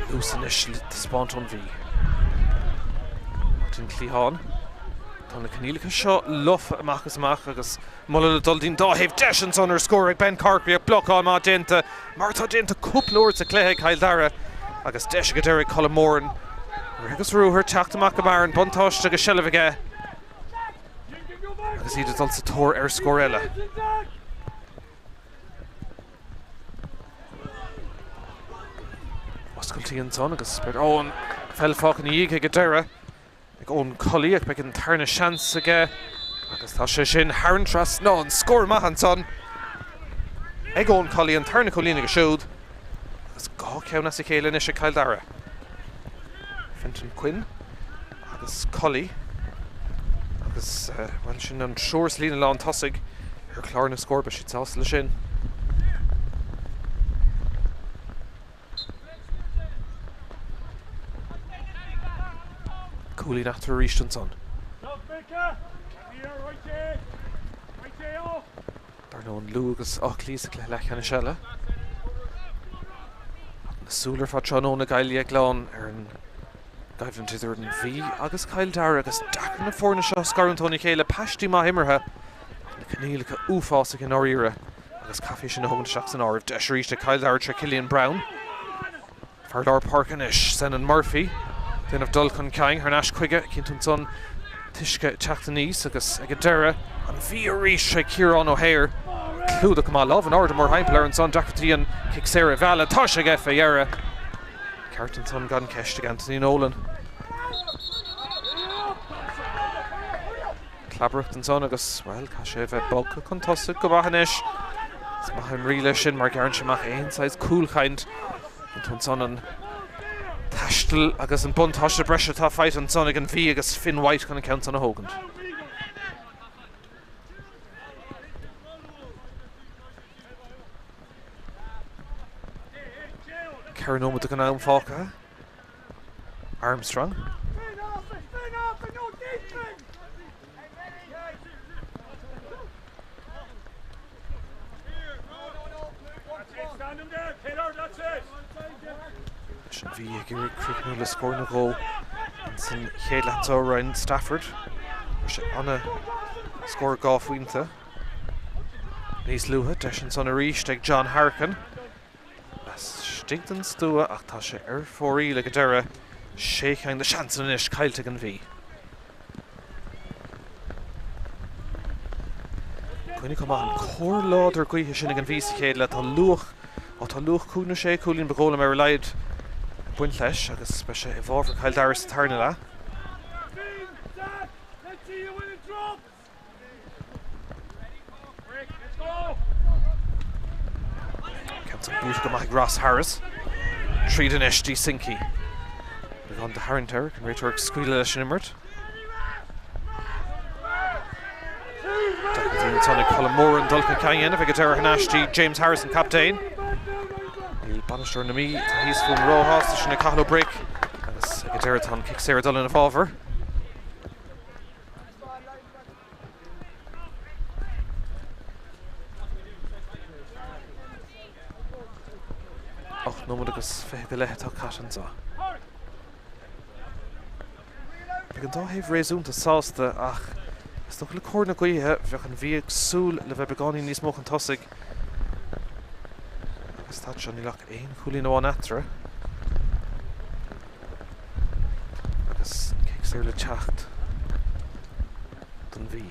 Luas anois le taispeáint ón Mhí. An cliathán. Tá na coinníollacha seo lofa amach is amach agus moladh le dul dtí'n dá thaobh. Deis ansan ar scór ag Ben Corkery ach blocáil maith déanta mar atá déanta cúpla uair sa chluiche ag Cill Dara agus deis ag an deireadh ag Colm Moran. Rith agus ruathar teacht amach go mear an buntáiste agus seilbh aige agus iad ag dul sa tóir ar scór eile. Oscailtí ansan agus b'fhéidir, ó, an pheil fágtha ina dhiaidh ag an deireadh. Ag Eoin Cully ach beidh an tarna seans aige agus tá sé sin thar an trasnán. Scór maith ansan ag Eoin Cully, an tarna cúilín aige siúd agus 2 cheann as a chéile anois ag Cill Dara. Fintan Quinn agus Cully agus, bhuel, sin an triúr sa líne lán tosaigh ar chlár na scór, beidh siad sásta leis sin. Cúilín eatarthu arís ansan. Dar ndóigh an Lú agus Áth Cliath sa gcluiche leathcheannais eile. Na súile ar fad tráthnóna i gCill Dhéagláin ar an gcoimhlint idir an Mhí agus Cill Dara agus deacair na foirne seo a scarúint óna chéile, paistí maith imeartha ach na coinníollacha uafásach i ndáiríre. Agus caithfí sin a thógaint isteach san áireamh. Deis arís ag Cill Dara tré Cillian Browne. Fear lár páirce anois, Senan Murphy, déanamh dul chun cinn thar n-ais chuige, cinnte ansan t-uisce ag teacht aníos agus ag an deireadh, an Mhí arís tré Ciarán O'Hare. Clúdach go maith, lámh in airde mórthimpeall air ansan, deacrachtaí an cic saor a mhealladh, tá sé aige fé dheireadh. Ceart ansan gan ceist ag Anthony Nolan. Clabaireacht ansan agus, bhuel, caithfidh sé a bheith bogtha chun tosaigh go maith anois. Is maith an riail é sin mar gearrann sé amach aon saghas cúlchaint. Ansan an taisteal agus an buntáiste breise atá faighte ansan ag an Mhí agus Finn White chun an ceann san a thógaint. Ceithre nóiméad den am fágtha. Armstrong. An Mhí ag iarraidh críochnú le scór nó dhó san chéad leath anseo Ryan Stafford. Sé ana scór 2 phointe. Níos luaithe, deis ansan arís ag John Harkin. Laistigh den stua ach tá sé ar fóraoil ag an deireadh. Sé cheann de seansanna anois caillte ag an Mhí. Cuimhnigh chomh maith an cóir láidir gaoithe sin ag an Mhí sa chéad leath. Tá luach, ó tá luach cúig nó sé cúilín ba dhóigh liom ar a laghad ag baint leis agus beidh sé i bhfabhar Chill Dara sa tarna leath. Ceann san buaite go maith ag Ross Harris. Tríd anois dtí Sinky. Beagán de tharraingt air, an réiteoir ag scaoileadh leis an imirt. Deacrachtaí ansan ag Colm Moran dul chun cinn a dhéanamh ag an deireadh thar n-ais dtí James Harris an captaen. Níl bainisteoir na Mí atá thíos fúm róshásta sin ag Cathal Ó Bric agus ag an deireadh tá an cic saor ag dul ina bhfabhar. 8 nóiméad agus 20 go leith atá caite anseo. Beidh an dá thaobh réasúnta sásta ach is dócha le cóir na gaoithe bheadh an Mhí ag súil le bheith beagáinín níos mó chun tosaigh agus tá seo níl ach aon chúilín amháin eatarthu. Agus an cic saor le teacht don Mhí.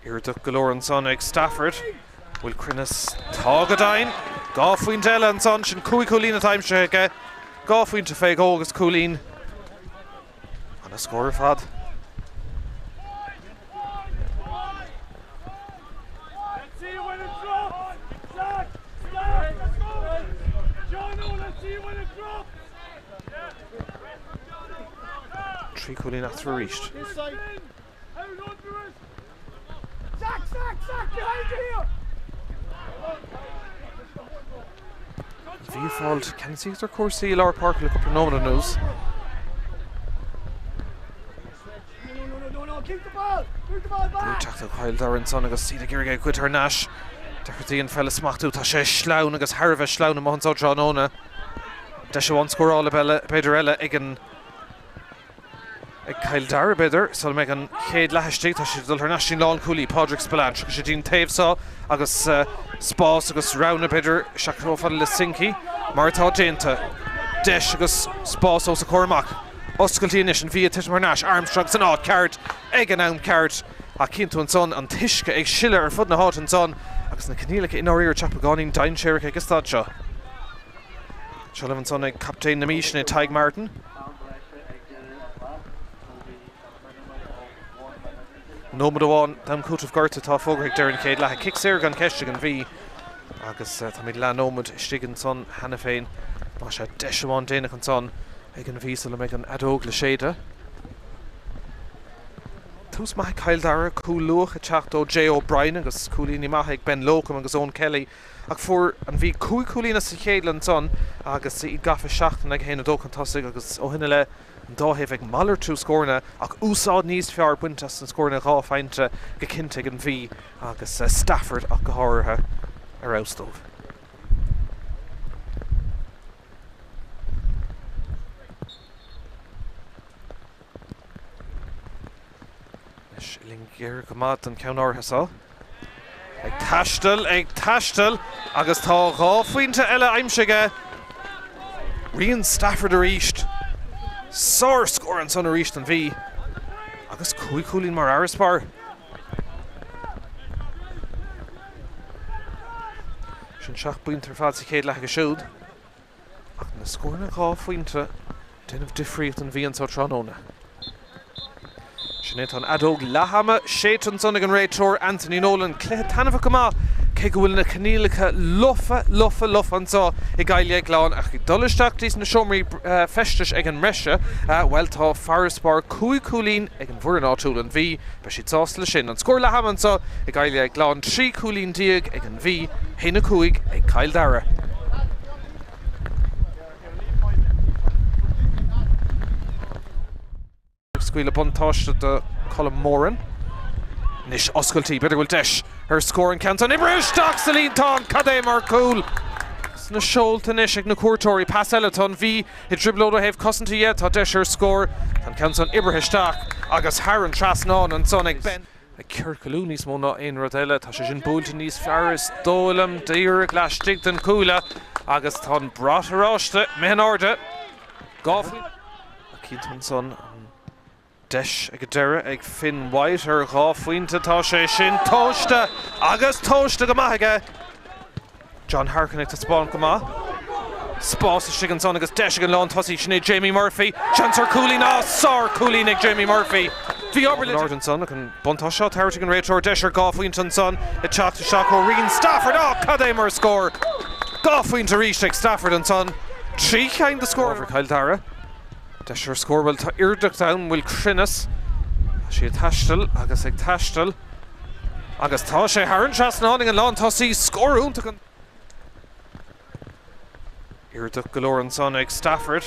Airdeach go leor ansan ag Stafford. Bhfuil cruinneas? Tá go deimhin. 2 phointe eile ansan, sin 5 chúilín atá aimsithe aige. 2 phointe fé dhó agus cúilín. Ana scór ar fad. 3 chúilín eatarthu arís. Bhí ag fáil ceannasaíocht ar chúrsaí i lár páirce le cúpla nóiméad anuas. Brú ag teacht ó Chill Dara ansan agus iad ag iarraidh é a ghoid thar n-ais. Deacrachtaí an pheil a smachtú. Tá sé sleamhain agus thar a bheith sleamhain amuigh anso tráthnóna. Deis amháin scórála b'fhéidir eile ag an Ag Cill Dara, b'fhéidir, sula mbeidh an chéad leath istigh. Tá siad ag dul thar n-ais dtí'n lánchúlaí, Pádraig Spillane. Tiocfaidh sé dtí'n taobh seo agus spás agus roghanna, b'fhéidir, isteach chomh fada le Sinky, mar atá déanta. Deis agus spás os a chomhair amach. Oscailtí anois, an Mhí ag titim thar n-ais. Armstrong san áit ceart ag an am ceart. Ach cíonn tú ansan an t-uisce ag sileadh ar fud na háite ansan agus na coinníollacha i ndáiríre ag teacht beagáinín dainséarach ag an staid seo. Seilbh ansan ag captaen na Mí, sin é Tadhg Martin. Nóiméad amháin d'am cúitimh gorta atá fógartha ag deireadh an chéad leatha. Cic saor gan cheist ag an Mhí agus táimid leath-nóiméad istigh ansan cheana féin. Más ea, deis amháin déanach ansan ag an Mhí sula mbeidh an fheadóg le séideadh. Tús maith ag Cill Dara, cúl luath ag teacht ó Jay O'Brien agus cúilíní maithe ag Ben Locum agus Eoin Kelly. Ach fuair an Mhí 5 chúilín as a chéile ansan agus iad gafa 7 in aghaidh 1, 2 chun tosaigh agus ó shin i leith an dá thaobh ag malartú scóranna ach úsáid níos fearr bainte as na scóranna 2 phointe go cinnte ag an Mhí agus Stafford ach go háirithe ar fheabhas dóibh. Anois uillinn ghéar go maith don cheann áirithe seo. Ag taisteal, ag taisteal agus tá 2 phointe eile aimsithe aige. Rian Stafford arís. Sár-scór ansan arís don Mhí. Agus 5 chúilín mar fharasbarr. Sin 7 bpointe ar fad sa chéad leath aige siúd. Ach na scóranna 2 phointe ag déanamh difríocht don Mhí anso tráthnóna. Sin é, tá an fheadóg leath-ama séidte ansan ag an réiteoir Anthony Nolan. Cluiche taitneamhach go maith, cé go bhfuil na coinníollacha lofa, lofa, lofa anso i gCill Dhéagláin. Ach ag dul isteach dtí na seomraí feistis ag an mbreise, bhuel, tá farasbarr 5 chúilín ag an bhfoireann áitiúil, an Mhí. Beidh siad sásta leis sin. An scór leath-ama anso i gCill Dhéagláin, 13 cúilín ag an Mhí, 1-5 ag Cill Dara. Ag scaoileadh buntáiste do Colm Moran. Anois oscailtí, b'fhéidir go bhfuil deis ar scór an ceann san oibrithe isteach sa líontán! Cad é mar chúl! Sna seolta anois ag na cuairteoirí. Pas eile, tá an Mhí i dtrioblóid ó thaobh cosanta dhe, tá deis ar scór. Tá an ceann san oibrithe isteach agus thar an trasnán ansan ag Ben. Ag ciorcalú níos mó ná aon rud eile. Tá sé sin buailte níos fearr is dóigh liom, díreach laistigh den chuaille agus tá an brat oráiste imithe in airde. 2 Cinnte ansan an deis ag an deireadh ag Finn White ar 2 phointe. Tá sé sin tomhaiste agus tomhaiste go maith aige. John Harkin ag taispeáint go maith. Spás istigh ansan agus deis ag an lántosaí, sin é Jamie Murphy. Seans ar chúilín, á, sár chúilín ag Jamie Murphy. Bhí obair le déanamh ansan ach an buntáiste á tabhairt ag an réiteoir. Deis ar 2 phointe ansan ag teacht isteach ó Rian Stafford. Á, cad é mar scór! 2 phointe arís ag Stafford ansan. 3 cheann de scór ag Cill Dara. Deis ar scór, bhuel tá iarracht ann, bhfuil cruinneas? Tá sí ag taisteal agus ag taisteal agus tá sé thar an trasnán ag an lántosaí, scór iontach an. Iarracht go leor ansan ag Stafford,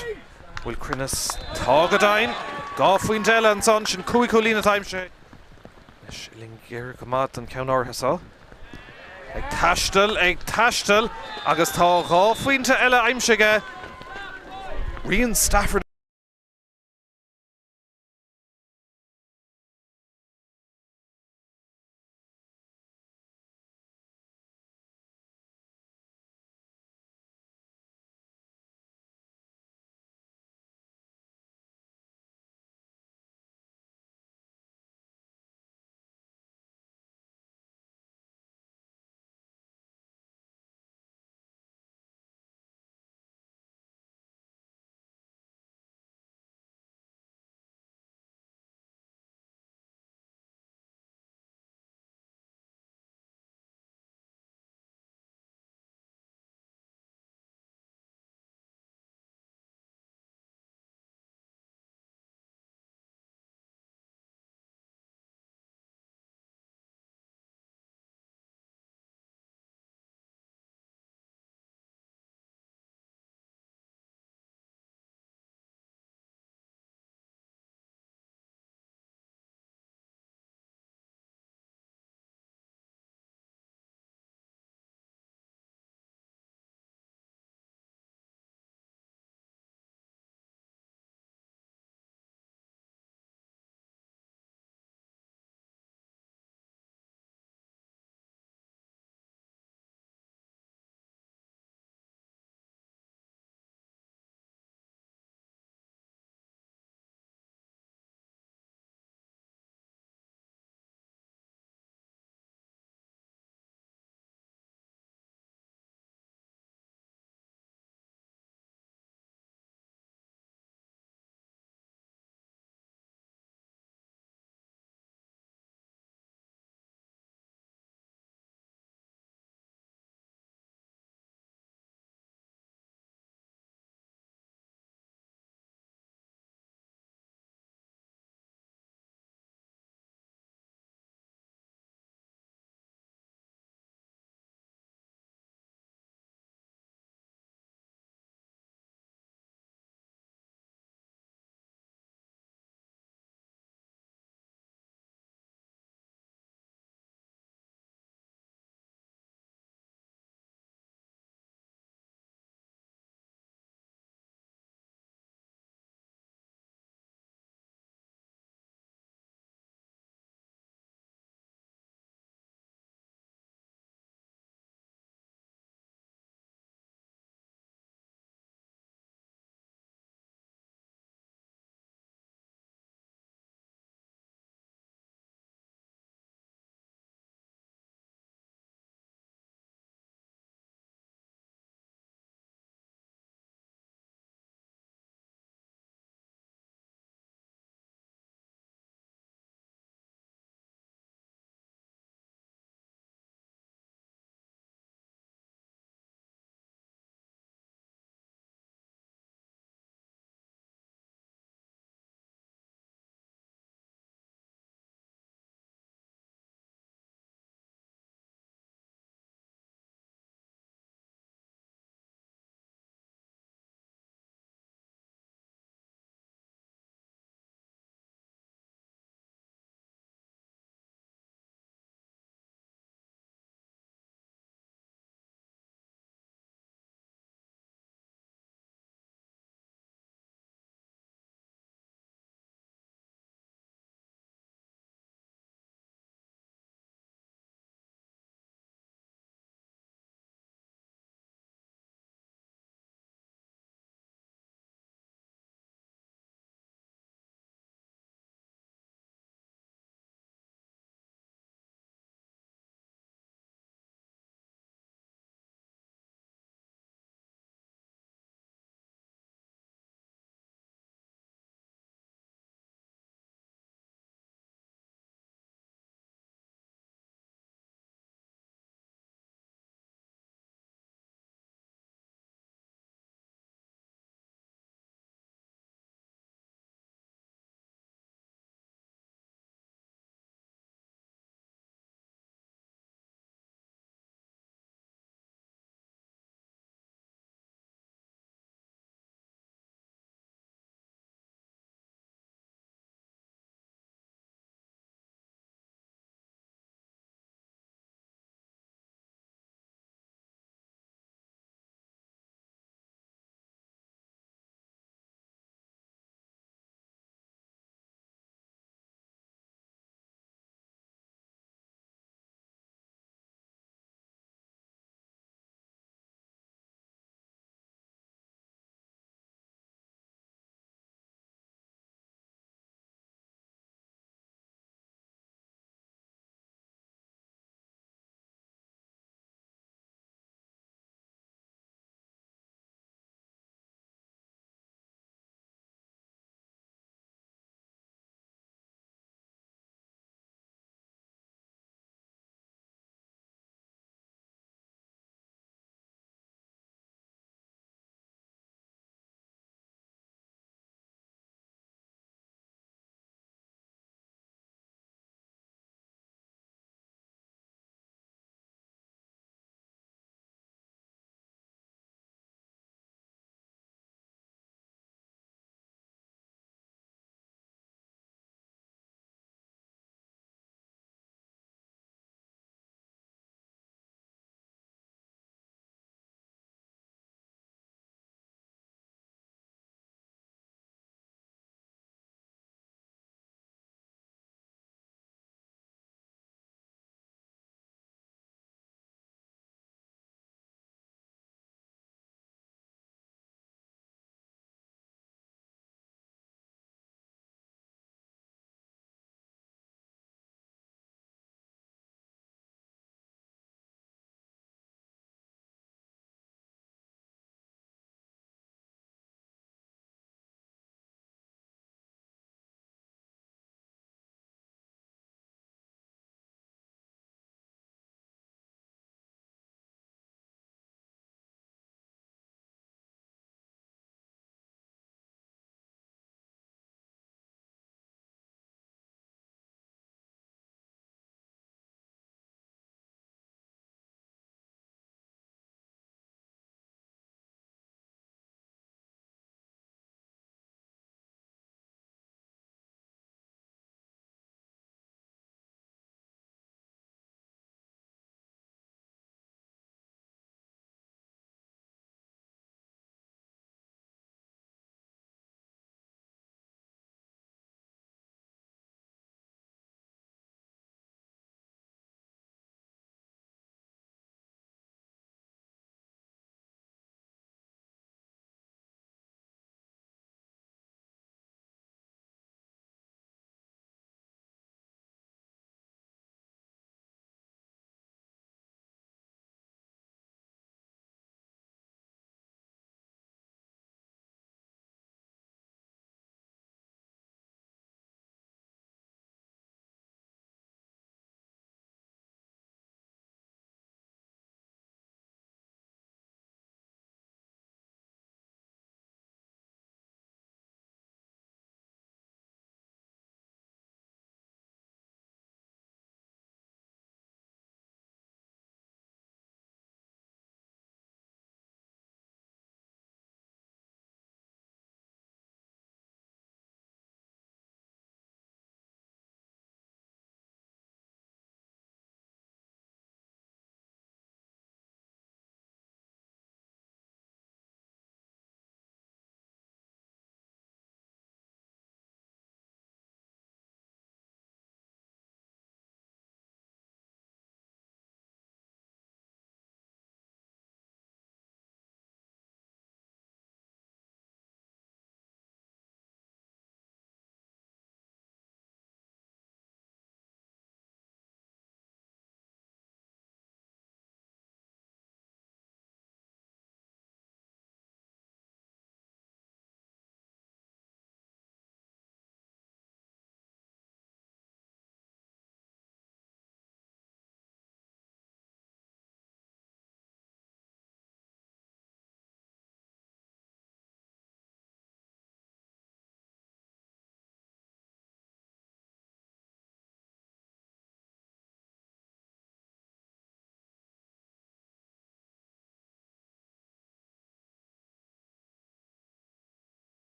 bhfuil cruinneas? Tá go deimhin! 2 phointe eile ansan, sin 5 chúilín atá aimsithe. Anois uillinn ghéar go maith don cheann áirithe seo. Ag taisteal, ag taisteal agus tá 2 phointe eile aimsithe aige. Rian Stafford.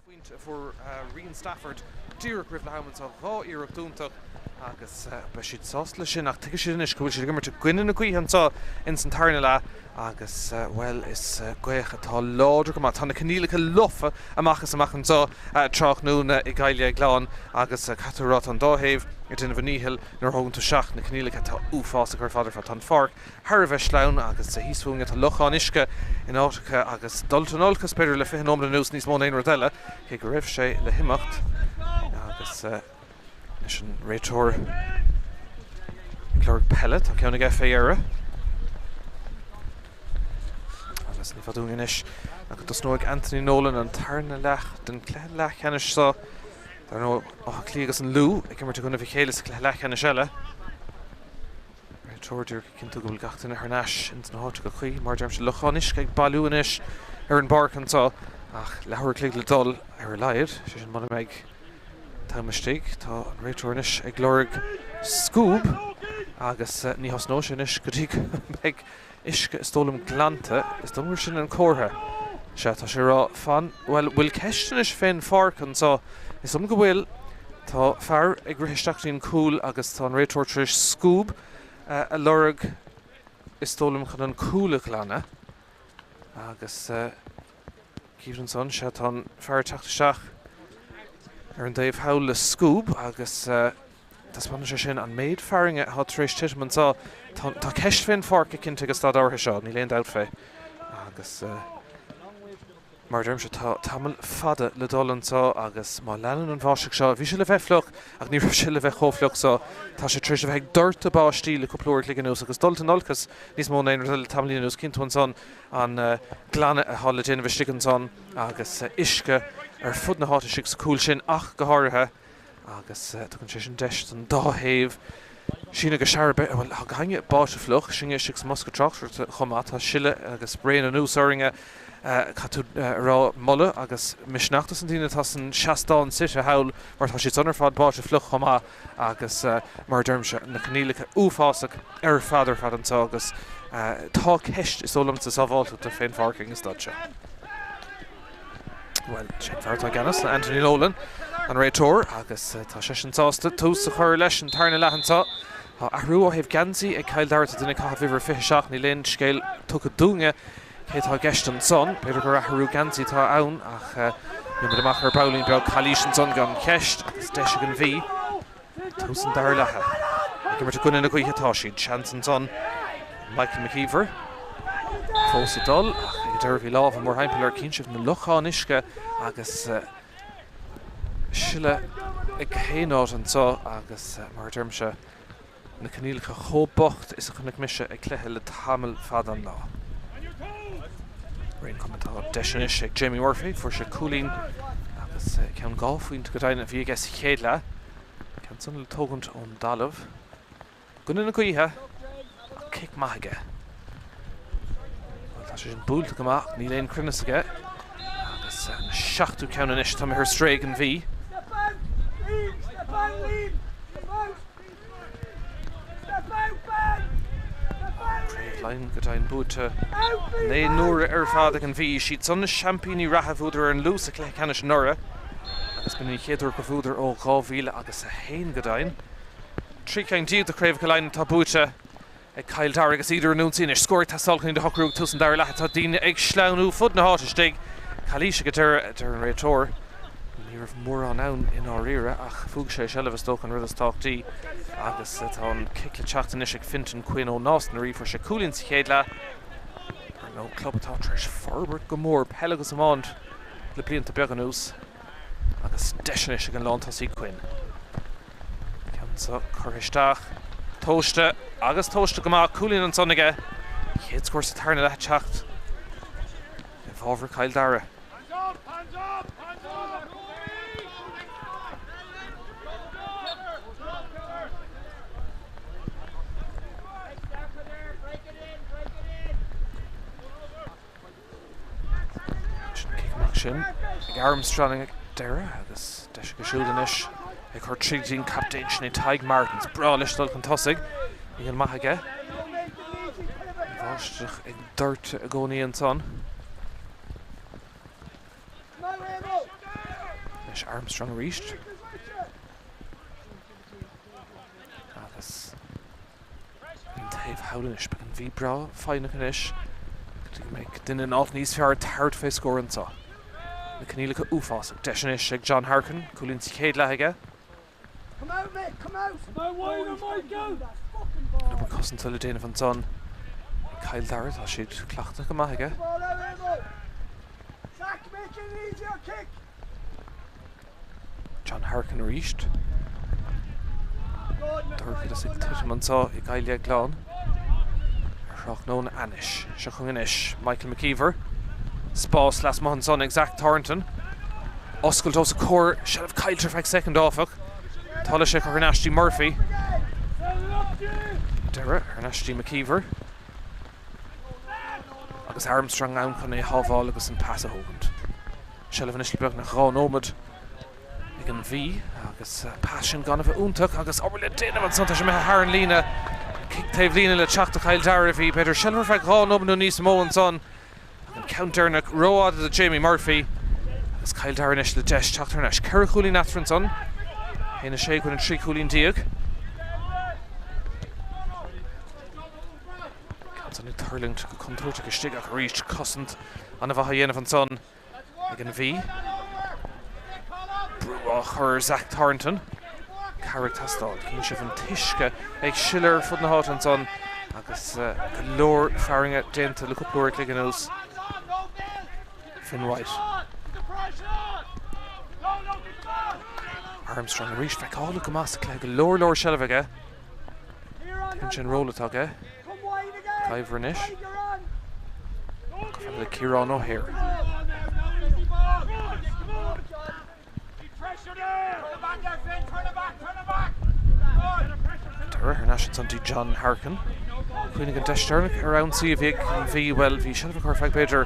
Pointe a fuair Rian Stafford díreach roimh leath am anseo, 2 iarracht iontach agus beidh siad sásta leis sin ach tuigfidh siad anois go bhfuil siad ag imirt i gcoinne na gaoithe anseo ins an tarna leath agus, bhuel, is gaoth atá láidir go maith. Tá na coinníollacha lofa amach is amach anseo tráthnóna i gCill Dhéagláin agus caithfidh tú a rá tá an dá thaobh ag déanamh a ndíchill nuair a thógann tú isteach na coinníollacha atá uafásach ar fad ar fad. Tá an pháirc thar a bheith sleamhain agus thíos fúinne tá locháin uisce in áiteacha agus dul in olcas b'fhéidir le 20 nóiméad anuas níos mó ná aon rud eile, cé go raibh sé le himeacht agus leis an réiteoir ag lorg peile, tá ceann aige fé dheireadh. Agus ní fada uainn anois ach go dtosnóidh Anthony Nolan an tarna leath den chluiche leathcheannais seo. Dar ndóigh, Áth Cliath agus an Lú ag imirt i gcoinnibh a chéile sa chluiche leathcheannais eile. Réiteoir díreach ag cinntiú go bhfuil gach duine thar n-ais ins na háiteacha cuí. Mar a deirimse, locháin uisce ag bailiú anois ar an bpáirc anseo ach leathuair a chloig le dul ar a laghad, sé sin muna mbeidh an t-am istigh. Tá an réiteoir anois ag lorg scuab agus ní thosnóidh sé anois go dtí go mbeidh uisce is dóigh liom glanta. Is dóigh liom gur sin an comhartha. Sea, tá sé ag rá, fan, bhuel, bhfuil ceist anois fén pháirc anseo? Is dóigh liom go bhfuil. Tá fear ag rith isteach dtí an cúl agus tá an réiteoir tar éis scuab a lorg, is dóigh liom, chun an cúl a ghlanadh. Agus cífimid ansan, sea, tá an fear ag teacht isteach ar an dtaobh thall le scuab agus. Taispeánann sé sin an méid fearthainne atá tar éis titim anseo. Tá ceist fén pháirc cinnte ag an staid áirithe seo, níl aon dabht fé. Agus mar a deirimse, tá tamall fada le dul anseo agus má leanann an bháisteach seo, bhí sé le bheith fliuch ach ní raibh sé le bheith chomh fliuch so. Tá sé tar éis a bheith ag doirteadh báistí le cúpla uair a chloig anuas agus dul in olcas níos mó ná aon rud eile tamaillín anuas. Cíonn tú ansan an glanadh atá le déanamh istigh ansan agus uisce ar fud na háite istigh sa chúl sin ach go háirithe. Agus tugann sé sin deis don dá thaobh síneadh go searbh. Bhuel, tá gach éinne báite fliuch, sinne istigh sa mbosca tráchtaireachta chomh maith. Tá sileadh agus braon anuas orainne, caithfidh tú a rá. Moladh agus misneach dos na daoine atá san seastán suite thall mar tá siad san ar fad báite fliuch chomh maith agus mar a deirimse, na coinníollacha uafásach ar fad ar fad anseo agus tá ceist, is dóigh liomsa, sábháilteachta fén pháirc ag an staid seo. Bhuel, sé an fear atá i gceannas ná Anthony Nolan, an réiteoir, agus tá seisean sásta tús a chur leis an tarna leath anseo. Tá athrú ó thaobh geansaí ag Cill Dara, tá duine ag caitheamh uimhir 27, níl aon scéal tugtha dúinne cé atá i gceist ansan. B'fhéidir gur athrú geansaí atá ann ach gheobhaimid amach ar baillín beag. Calaois ansan gan cheist agus deis ag an Mhí. Tús an dara leatha. Ag imirt i gcoinne na gaoithe atá siad. Seans ansan Michael McKeever fós ag dul ach ag an deireadh bhí lámh mórthimpeall air. Cíonn sibh na locháin uisce agus sileadh ag gach aon áit anseo agus mar a deirimse, Na coinníollacha chomh bocht is a chonaic mise ag cluiche le tamall fada an lá. Ar aon chuma tá deis anois ag Jamie Murphy, fuair sé cúilín agus ceann 2 phointe go deimhin a bhí aige sa chéad leath. Ceann san le tógaint ón dtalamh. I gcoinne na gaoithe ach cic maith aige. Bhuel tá sé sin buailte go maith ach níl aon chruinneas aige. Agus an seachtú ceann anois atá imithe ar strae ag an Mhí. Craobh Laighean go deimhin buaite 9 n-uaire ar fad ag an Mhí. Siad san na seaimpíní reatha bhuadar ar an Lú sa chluiche ceannais anuraidh agus b'in an chéad uair gur bhuadar ó 2001 go deimhin. 13 ceann de chraobhacha Laighean atá buaite ag Cill Dara agus iad ar an ionsaí anois. Scór ag teastáil chun iad a shocrú ag tús an dara leatha. Tá daoine ag sleamhnú fud na háite istigh. Calaois ag an deireadh, a deir an réiteoir. Ní raibh mórán ann i ndáiríre ach bhuaigh sé seilbh is dócha an rud is tábhachtaí agus tá an cic le teacht anois ag Fintan Quinn ó Nás na Rí. Fuair sé cúilín sa chéad leath. Ar ndóigh, club atá tar éis forbairt go mór, peil agus iomáint, le blianta beaga anuas agus deis anois ag an lántosaí Quinn. Ceann seo curtha isteach. Tomhaiste agus tomhaiste go maith. Cúilín ansan aige. Chéad scór sa tarna leath ag teacht i bhfabhar Chill Dara. Sin cic amach sin ag Armstrong ag deireadh agus deis aige siúd anois ag cur tríd go dtí an captaen sin é Tadhg Martins. Breá leis dul chun tosaigh. Níl maith aige. An bháisteach ag doirteadh i gcónaí ansan. Leis Armstrong arís. Agus an taobh thall anois, beidh an Mhí breá foighneach anois go dtí go mbeidh duine in áit níos fearr tabhairt fé scór anseo. Na coinníollacha uafásach. Deis anois ag John Harkin, cúilín sa chéad leath aige. An obair cosanta le déanamh ansan ag Cill Dara, tá siad cleachtaithe go maith aige. John Harkin arís. Dorchadas ag titim anseo i gCill Dhéagláin ar thráthnóna ainnis. Seo chugainn anois Michael McKeever. Spás lasmuigh ansan ag Zach Thornton. Oscailt os a comhair, seilbh caillte ar feadh soicind áfach. Tá leis é a chur thar n-ais dtí Murphy. Deireadh thar n-ais dtí McKeever. Agus Armstrong ann chun é a shábháil agus an pas a thógaint. Seilbh anois le beagnach 2 nóiméad ag an Mhí agus an pas sin gan a bheith iontach agus obair le déanamh ansan, tá sé imithe thar an líne. Cic taobh líne le teacht do Chill Dara. Bhí b'fhéidir seilbh ar feadh 2 nóiméad nó níos mó ansan ach an ceann deireanach rófhada do Jamie Murphy agus Cill Dara anois le deis teacht thar n-ais. Ceithre chúilín eatarthu ansan, 1, 6 i gcoinne 13 cúilín. Ceann san ag tuirlingt go contúirteach istigh ach arís cosaint an-mhaith á dhéanamh ansan ag an Mhí. Brú á chur ar Zach Thornton. Cabhair ag teastáil. Cíonn sibh an t-uisce ag sileadh ar fud na háite ansan agus go leor fearthainne déanta le cúpla uair a chloig anuas. Finn White. Armstrong arís feiceálach go maith sa cluiche, go leor leor seilbh aige. Tuigeann sé an ról atá aige. McIver anois. Go fada le Ciarán O'Hare. Deireadh thar n-ais ansan dtí John Harkin. Cuimhnigh an deis deireanach ar ionsaí a bhí ag an Mhí, bhuel, bhí seilbh acu ar feadh b'fhéidir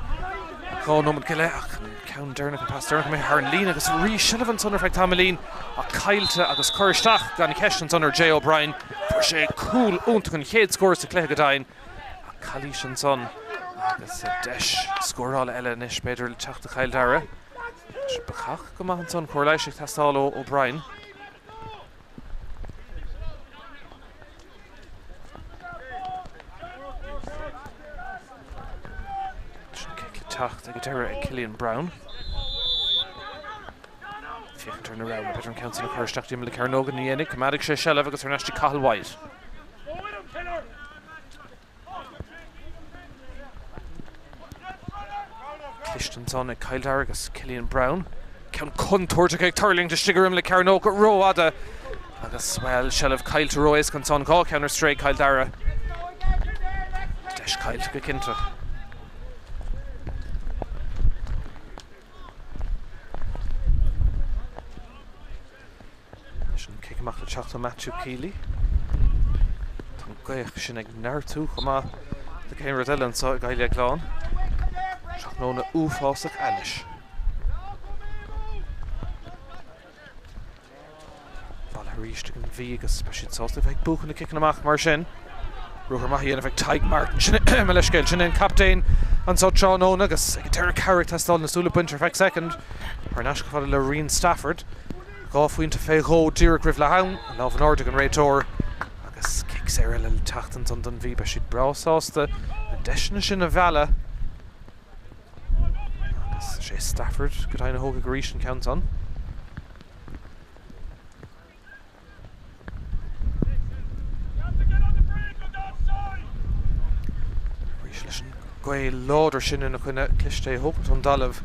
2 nóiméad go leith ach an ceann deireanach, an pas deireanach imithe thar an líne agus arís seilbh ansan ar feadh tamaillín ach caillte agus cur isteach gan cheist ansan ar Jay O'Brien. Fuair sé cúl iontach, an chéad scór sa chluiche go deimhin ach calaois ansan agus deis scórála eile anois b'fhéidir le teacht do Chill Dara. Tá sé bacach go maith ansan, cóir leighis ag teastáil ó O'Brien. Sin cic le teacht ag an deireadh ag Cillian Browne. Féachaint ar na roghanna, b'fhéidir an ceann sin a chur isteach dtí na cearnóga, ní dhéanfaidh, coimeádfaidh sé seilbh agus thar n-ais dtí Cathal White. Cliste ansan ag Cill Dara agus Cillian Browne. Ceann contúirteach ag tuirlingt istigh ar imeall na cearnóige rófhada agus, bhuel, seilbh caillte ró-éasca ansan. 2 cheann ar strae ag Cill Dara. Deis caillte go cinnte. Leis an cic amach le teacht ó Matthew Keeley. Tá an ghaoth sin ag neartú chomh maith le haon rud eile anseo i gCill Dhéagláin. Tráthnóna uafásach ainnis. Bailithe arís ag an Mhí agus beidh siad sásta a bheith ag buachan na ciceanna amach mar sin. Ruathar maith á dhéanamh ag Tadhg Martin. Sin é, mo leithscéal, sin é an captaen anseo tráthnóna agus ag an deireadh cabhair ag teastáil na súile bainte ar feadh soicind. Thar n-ais go fada le Rian Stafford. 2 phointe fé dhó díreach roimh leath am. An lámh in airde ag an réiteoir agus cic saor eile le teacht ansan don Mhí. Beidh siad breá sásta na deiseanna sin a mhealladh. Agus sé Stafford go deimhin a thógfaidh arís an ceann san. Arís leis an ghaoth láidir sin ina choinne, cliste é a thógaint ón dtalamh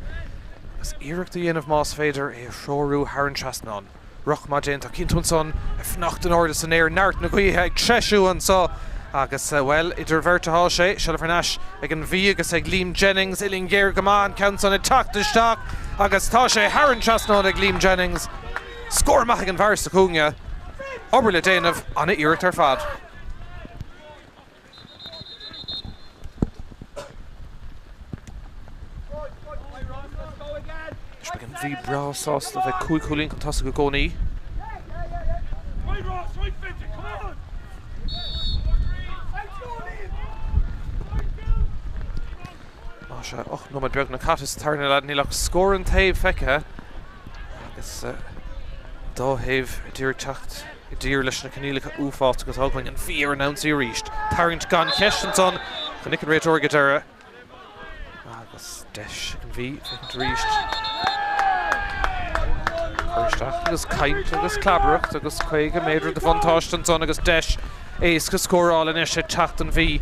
agus iarracht a dhéanamh más féidir é a threorú thar an trasnán. Rith maith déanta. Cíonn tú ansan ag fanacht in airde san aer, neart na gaoithe ag treisiú anso agus, bhuel, idir bheirt atá sé. Seilbh thar n-ais ag an Mhí agus ag Liam Jennings. Uillinn ghéar go maith, an ceann san ag teacht isteach agus tá sé thar an trasnán ag Liam Jennings. Scór maith ag an bhfear sa chúinne. Obair le déanamh, ana-iarracht ar fad. Anois beidh an Mhí breá sásta a bheith 5 chúilín chun tosaigh i gcónaí. Tá sé 8 nóiméad beagnach caite sa tarna leath, níl ach scór an taobh feicthe agus. Agus an dá thaobh ag iarraidh teacht i dtír leis na coinníollacha uafásacha atá againn. An Mhí ar an ionsaí arís. Tarraingt gan cheist ansan. Chonaic an réiteoir ag an deireadh. Agus deis ag an Mhí féachaint arís. Cur isteach agus caint agus clabaireacht agus 50 méadar de bhuntáiste ansan agus deis éasca scóráil anois ag teacht don Mhí.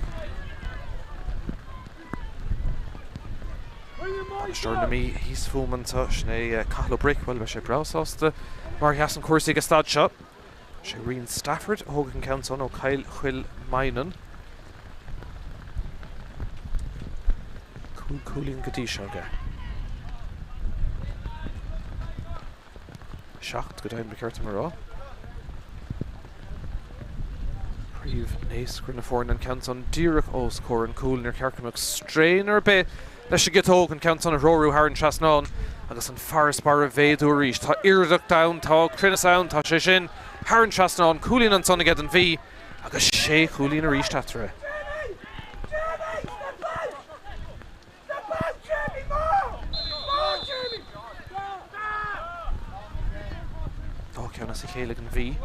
Bainisteoir na Mí thíos fúm anseo, sin é Cathal Ó Bric. Bhuel, beidh sé breá sásta mar a sheasann cúrsaí ag an staid seo. Sé Rian Stafford a thógfaidh an ceann san ó Kyle Chill Maighneann. 5 cúilín go dtí seo aige. 7 go deimhin ba cheart dom a rá. Príomh-naoscaire na foirne an ceann san díreach os comhair an chúil. Níor cheart go mbeadh strain ar bith leis an gciotóg an ceann san a threorú thar an trasnán agus an farasbarr a mhéadú arís. Tá iarracht ann, tá cruinneas ann, tá sé sin thar an trasnán. Cúilín ansan aige don Mhí agus sé chúilín arís eatarthu. Dá cheann as a chéile ag an Mhí.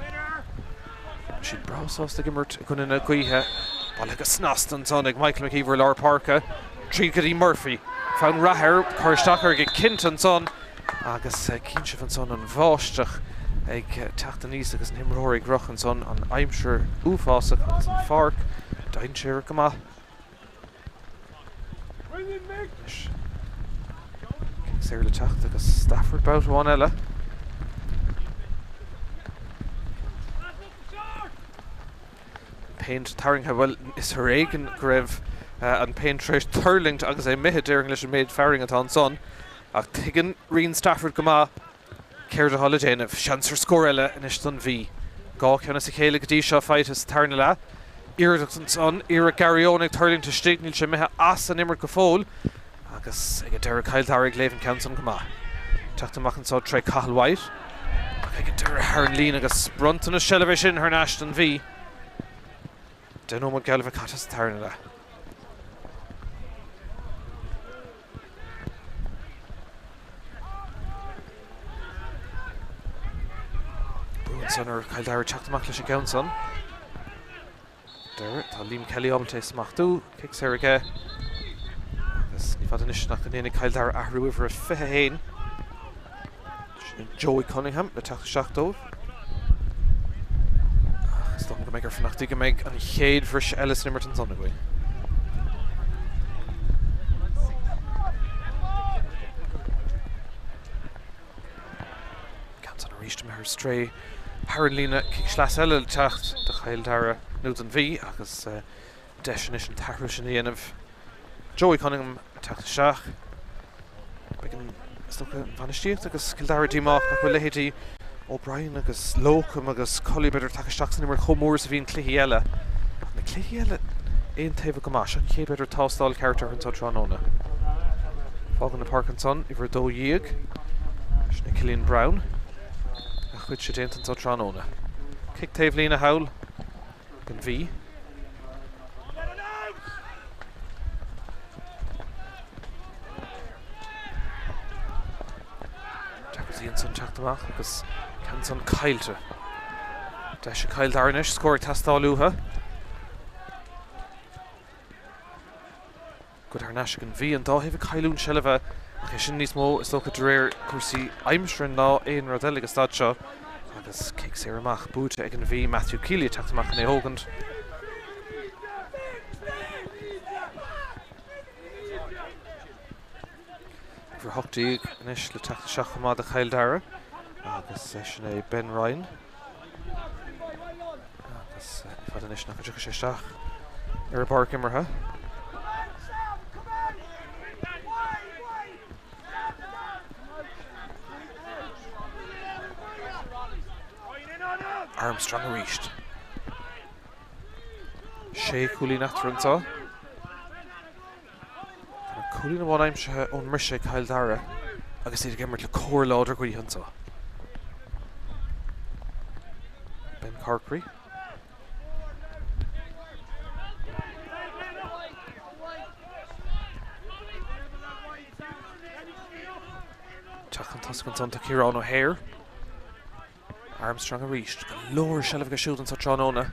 Tá siad breá sásta ag imirt i gcoinne na gaoithe. Bailithe go snasta ansan ag Michael McKeever i lár páirce. Tríd go dtí Murphy. Fonn reatha air, cur isteach air go cinnte ansan agus cíonn sibh ansan an bháisteach ag teacht aníos agus na himreoirí ag rith ansan, an aimsir uafásach agus an pháirc dainséarach go maith. Anois, cic saor le teacht agus Stafford babhta amháin eile. An péint tarraingthe, bhuel, is ar éigean go raibh an péint tar éis tuirlingt agus é imithe, déarfainn, leis an méid fearainn atá ansan. Ach tuigeann Rian Stafford go maith Céard atá le déanamh? Seans ar scór eile anois don Mhí. 2 cheann as a chéile go dtí seo faighte sa tarna leath. Iarracht ansan, iarracht Gary Owen ag tuirlingt istigh, níl sé imithe as an imirt go fóill agus ag an deireadh Cill Dara ag léamh an ceann san go maith. Teacht amach anso tré Cathal White ach ag an deireadh thar an líne agus bronntanas seilbhe é sin thar n-ais don Mhí. 10 nóiméad geall le bheith caite sa tarna leath. Brú ansan ar Chill Dara teacht amach leis an gceann san. Deireadh, tá Liam Kelly ábalta é smachtú. Cic saor aige. Agus ní fada anois nach ndéanfaidh Cill Dara athrú uimhir a 21. Sin Joey Cunningham le teacht isteach dóibh. Ach is dócha go mbeidh air fanacht go dtí go mbeidh an chéad bhriseadh eile san imirt ansan againn. Ceann san arís imithe ar strae thar an líne. Cic sleasa eile le teacht do Chill Dara nó don Mhí agus deis anois an t-athrú sin a dhéanamh. Joey Cunningham ag teacht isteach. Beidh an, is dócha, an bhainistíocht agus Cill Dara díomách nach bhfuil leithéidí O'Brien agus Locum agus Cully b'fhéidir ag teacht isteach san imirt chomh mór is a bhí in cluichí eile. Ach na cluichí eile aontaobhach go maith. Seo an chéad b'fhéidir tástáil ceart orthu anseo tráthnóna. Fágann na páirc ansan, uimhir 12, sin é Cillian Browne. A chuidse déanta anseo tráthnóna. Cic taobh líne thall. Don Mhí. Deacrachtaí ansan teacht amach agus ceann san caillte. Deis ag Cill Dara anois, scór ag teastáil uathu. Goid thar n-ais ag an Mhí, an dá thaobh ag cailliúint seilbhe, ach é sin níos mó is dócha de réir cúrsaí aimsire ná aon rud eile ag an staid seo. Agus cic saor amach buaite ag an Mhí, Matthew Keeley ag teacht amach chun é a thógaint. Uimhir 18 anois le teacht isteach chomh maith do Chill Dara agus sin é Ben Ryan. Agus ní fada anois nach dtiocfaidh sé isteach ar an bpáirc imeartha. Armstrong arís. Sé chúilín eatarthu anseo. Tá cúilín amháin aimsithe ón mbriseadh ag Cill Dara agus iad ag imirt le cóir láidir gaoithe anseo. Ben Corkery. Teacht chun tosaigh ansan tá Ciarán O'Hare. Armstrong arís. Go leor seilbh aige siúd anso tráthnóna.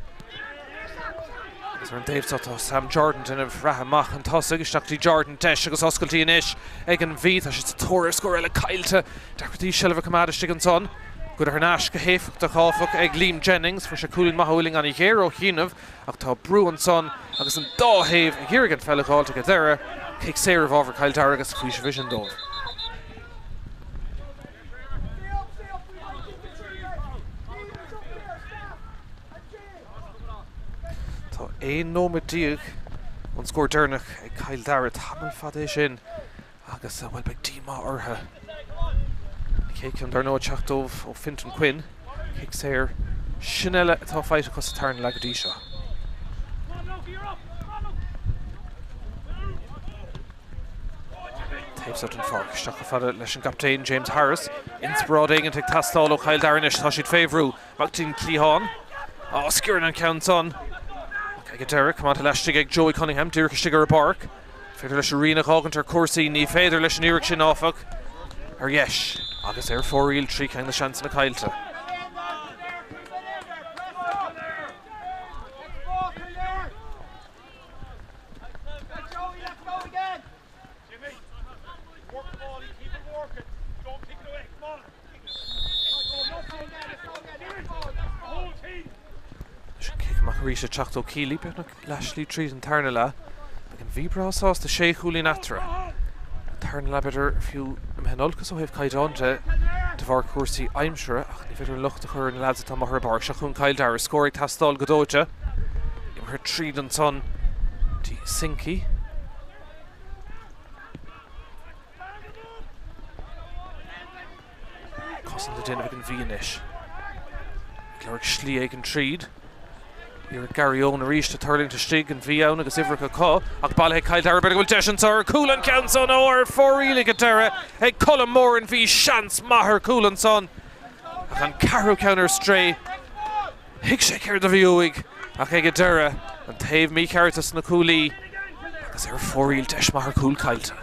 Agus ar an dtaobh seo tá Sam Jordan déanamh reatha amach chun tosaigh. Isteach go dtí Jordan. Deis agus oscailtí anois ag an Mhí. Tá siad sa tóir ar scór eile caillte. Deacrachtaí seilbh a choimeád istigh ansan. Goidte thar n-ais go héifeachtach áfach ag Liam Jennings. Fuair sé cúilín maith ó uillinn an-ghéar ó chianaibh ach tá brú ansan agus an dá thaobh ag iarraidh an pheil a dh'fháilt ag an deireadh. Cic saor i bhfabhar Chill Dara agus faoiseamh é sin dóibh. Tá 11 nóiméad ón scór deireanach ag Cill Dara, tamall fada é sin agus, bhuel, beidh díomá orthu. An chéad cheann dar ndóigh ag teacht dóibh ó Fintan Quinn, cic saor sin eile atá faighte acu sa tarna leath go dtí seo. Taobh seo den pháirc, isteach chomh fada leis an gcaptaen James Harris. Inspioráid éigin ag teastáil ó Chill Dara anois, tá siad fé bhrú. Amach dtí'n cliathán. Á, sciorrann an ceann san. Ach ag an deireadh, coimeádta laistigh ag Joey Cunningham, díreach istigh ar an bpáirc. Féidir leis a rian a dh'fhágaint ar chúrsaí, ní féidir leis an iarraidh sin, áfach. Ar dheis agus ar fóraoil, 3 cheann de seansanna caillte. Sin cic amach arís ag teacht ó Kiely, beagnach leathshlí tríd an tarna leath. Beidh an Mhí breá sásta, sé chúilín eatarthu. An tarna leath b'fhéidir fiú imithe in olcas ó thaobh caighdeáin de, de bharr cúrsaí aimsire, ach ní féidir an locht a chur ar na leaids atá amuigh ar an bpáirc. Seo chugainn Cill Dara, scór ag teastáil go dóite. Imeartha tríd ansan dtí Sinky. Cosaint le déanamh ag an Mhí anois. Ag lorg slí éigin tríd. Iarracht Gary Owen arís ag tuirlingt istigh, an Mhí ann agus uimhreacha acu, ach bailithe ag Cill Dara, b'fhéidir go bhfuil deis anseo ar chúl an ceann san ó ar fóraoil ag an deireadh ag Colm Moran. Bhí seans maith ar chúl ansan ach an ceathrú ceann ar strae. Thuig sé céard a bhí uaidh ach ag an deireadh, an taobh mícheart dos na cuaillí agus ar fóraoil deis maith ar chúl caillte.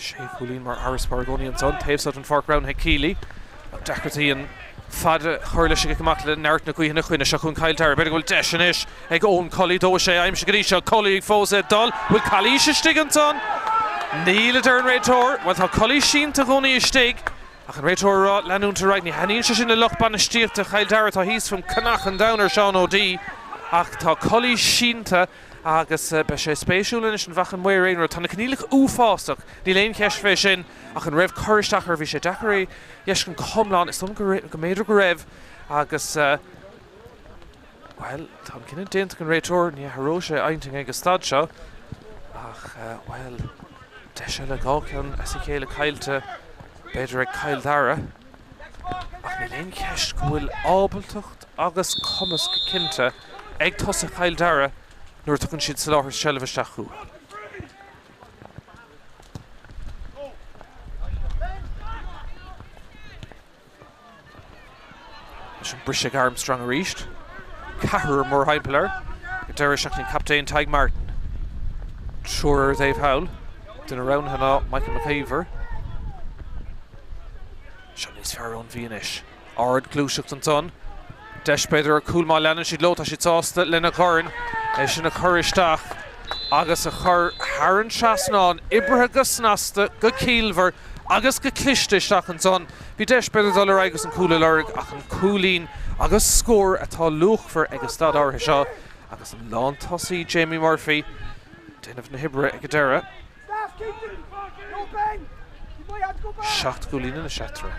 Sé chúilín mar fharasbarr i gcónaí ansan, taobh seo den pháirc roghnaithe ag Kiely ach deacrachtaí an fad a chur leis an gcic amach le neart na gaoithe ina choinne. Seo chugainn Cill Dara. B'fhéidir go bhfuil deis anois ag Eoin Cully. Dó 6 aimsithe go dtí seo. Cully fós ag dul. Bhfuil calaois istigh ansan? Níl, a deir an réiteoir. Bhuel, tá Cully sínte i gcónaí istigh ach an réiteoir ag rá leanúint ar aghaidh. Ní thaitníonn sé sin le lucht bainistíochta Chill Dara atá thíos faoin cnach an domhain ar Seán O'Dea ach tá Cully sínte agus beidh sé spéisiúil anois an bhfaca an maor aon rud. Tá na coinníollacha uafásach, níl aon cheist fé sin ach an raibh cur isteach air? Bhí sé deacair é dh'fheiscint go hiomlán. Is dóigh liom go mb'fhéidir go raibh agus, bhuel, tá an cinneadh déanta ag an réiteoir, ní athróidh sé a intinn ag an staid seo ach, bhuel, deis eile, 2 cheann as a chéile caillte, b'fhéidir ag Cill Dara. Ach níl aon cheist go bhfuil ábaltacht agus cumas go cinnte ag tosaithe Chill Dara nuair a tugann siad soláthar seilbhe isteach chucu. Leis an briseadh ag Armstrong arís. Ceathrar mórthimpeall air. Ag deireadh isteach an captaen Tadhg Martin. Triúr ar a dtaobh thall. Duine roghnaithe ná Michael McIver. Seo níos fearr ón Mhí anois. Ard gluaiseacht ansan. Deis b'fhéidir ar chúl má leanann siad leo. Tá siad sásta lena dhorn é sin a chur isteach agus a chur thar an trasnán. Oibrithe go snasta, go ciallmhar agus go cliste isteach ansan. Bhí deis b'fhéidir dul ar aghaidh agus an cúl a lorg ach an cúilín agus scór atá luachmhar ag an staid áirithe seo agus an lántosaí Jamie Murphy déanamh na hoibre ag an deireadh. 7 gcúilín anois eatarthu.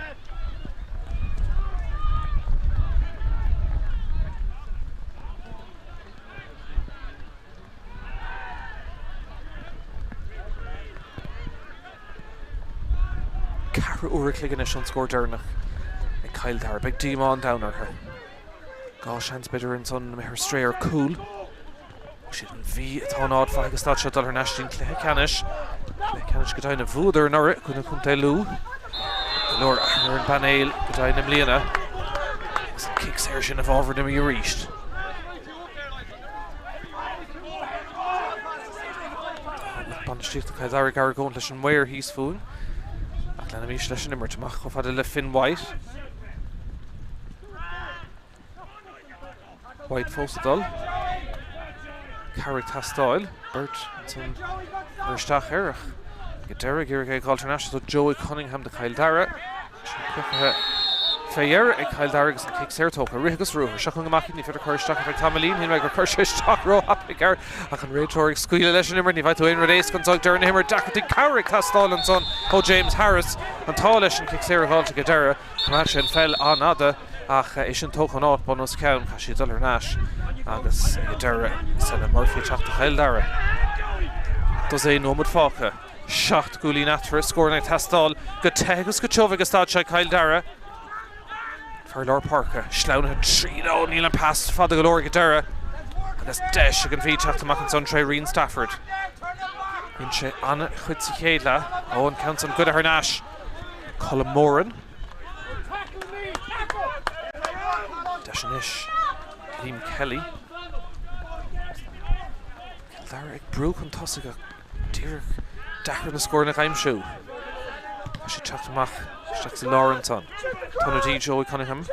Ceathrú uair a chloig anois ón scór deireanach ag Cill Dara. Beidh díomá an domhain orthu. 2 seans b'fhéidir ansan imithe ar strae ar cúl. Siad an Mhí atá in áit mhaith ag an staid seo dul thar n-ais dtí'n cluiche ceannais. Cluiche ceannais go deimhin a bhuadar anuraidh i gcoinne Chontae Lú. Go leor athruithe ar an bpainéal go deimhin i mbliana. Agus an cic saor sin i bhfabhar na Mí arís. bainistíochta Chill Dara ag argóint leis an maor thíos fúinn. Ach leanaimis leis an imirt amach chomh fada le Finn White. White fós ag dul. Cabhair ag teastáil. Beirt ansan ag cur isteach air ach ag an deireadh ag iarraidh é a dh'fháilt thar n-ais do Joey Cunningham do Chill Dara. Sin cruthaithe fé dheireadh ag Cill Dara agus an cic saor tógtha. Rith agus ruathar. Seo chugainn amach iad. Ní féidir cur isteach ar feadh tamaillín. Shíl mé gur chuir sé isteach róthapaidh air ach an réiteoir ag scaoileadh leis an imirt. Ní bhfaighidh tú aon rud éasca anso ag deireadh na himeartha. Deacrachtaí cabhair ag teastáil ansan ó James Harris. An t-ádh leis an cic saor a dh'fháilt ag an deireadh. Choimeád sé an pheil an-fhada ach é sin tógtha ón áit bun os cionn. Chaith sí dul thar n-ais agus ag an deireadh Stella Murphy ag teacht do Chill Dara. Dosaen nóiméad fágtha. 7 gcúilín eatarthu. Scóranna ag teastáil go te agus go tiubh ag an staid seo ag Cill Dara. Fear lár páirce sleamhnaithe tríd. Ó, níl an pas fada go leor ag an deireadh agus deis ag an Mhí teacht amach ansan tré Rian Stafford. Dhein sé an-chuid sa chéad leath. Ó, an ceann san goidte thar n-ais. Colm Moran. Deis anois. Liam Kelly. Cill Dara ag brú chun tosaigh ach díreach deacair na scóranna a aimsiú. Tá sé teacht amach isteach sa lár ansan. Tona D Joey Cunningham.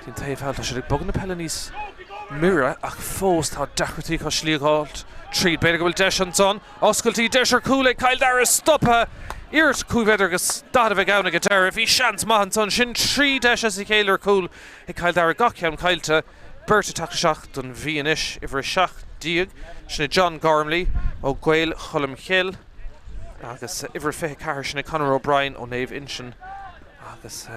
Dtí an taobh thall tá siad ag bogadh na peile níos mire ach fós tá deacrachtaí acu slí a dh'fháilt tríd. B'fhéidir go bhfuil deis ansan. Oscailtí deis ar chúl ag Cill Dara stoptha. Iarracht 5 mhéadar agus 40 a bheidh ann ag an deireadh. Bhí seans maith ansan. Sin 3 deis as a chéile ar chúl ag Cill Dara, gach ceann caillte. Beirt ag teacht isteach don Mhí anois, uimhir 17, sin é John Gormley ó Gaeil Cholm Chille agus uimhir 24, sin é Conor O'Brien ó Naomh Uinseann agus,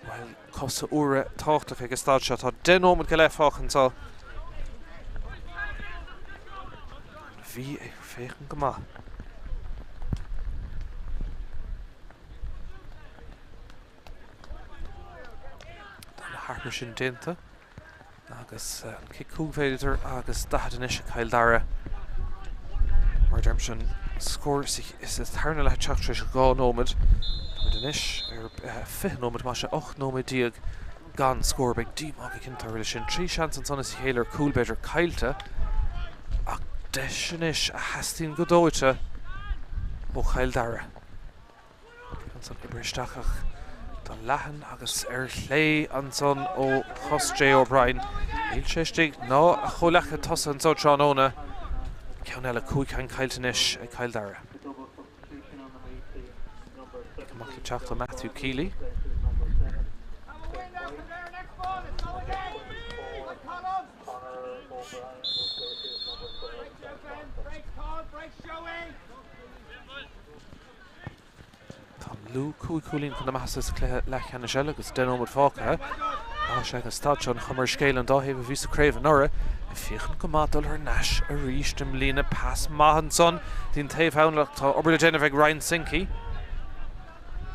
bhuel, cosa úra tábhachtach ag an staid seo. Tá 10 nóiméad go leith fágtha anseo. An Mhí ag féachaint go maith. Tá na hathruithe sin déanta agus an cic 5 mhéadar agus 40 anois ag Cill Dara. Mar a deirimse an scór sa tarna leath ag teacht tar éis 2 nóiméad. Táimid anois ar 20 nóiméad, más ea 18 nóiméad gan scór. Beidh díomá go cinnte orthu leis sin. 3 seans ansan as a chéile ar cúl b'fhéidir caillte ach deis anois a theastaíonn go dóite ó Chill Dara. Ansan oibrithe isteach ach dul leathan agus ar chlé ansan ó chos Jay O'Brien. Níl sé istigh ná a chomhleacaithe tosaigh anso tráthnóna. Ceann eile, 5 ceann caillte anois ag Cill Dara. Cic amach le teacht ó Matthew Keeley. Tá an Lú 5 chúilín chun na maitheasa sa chluiche leathcheannais eile agus 10 nóiméad fágtha. Tá sé ag an staid seo an chuma ar scéal an dá thaobh a bhí sa chraobh anuraidh ag féachaint go maith dul thar n-ais arís i mbliana. Pas maith ansan dtí'n taobh thall ach tá obair le déanamh ag Ryan Sankey.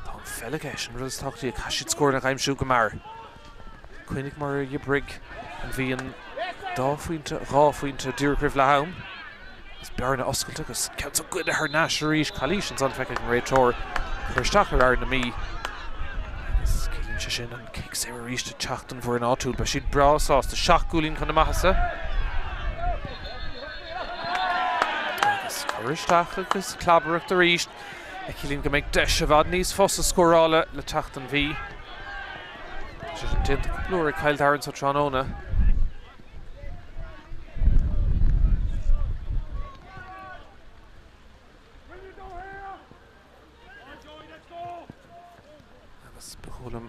Tá an pheil aige, sin an rud is tábhachtaí, caithfidh siad scóranna a aimsiú go mear. Cuimhnigh mar a dh'oibrigh an Mhí an dá phointe, 2 phointe díreach roimh leath am. Agus bearna oscailte agus ceann san goidte thar n-ais arís. Calaois ansan feicthe ag an réiteoir. Cur isteach ar fhear na Mí. Agus ciallaíonn sé sin an cic saor arís ag teacht don bhfoireann áitiúil. Beidh siad breá sásta. 7 gcúilín chun na maitheasa. Agus cur isteach agus clabaireacht arís. A chiallaíonn go mbeidh deis i bhfad níos fusa scórála le teacht don Mhí. Tá sé sin déanta cúpla uair ag Cill Dara anso tráthnóna. Agus ba chóir liom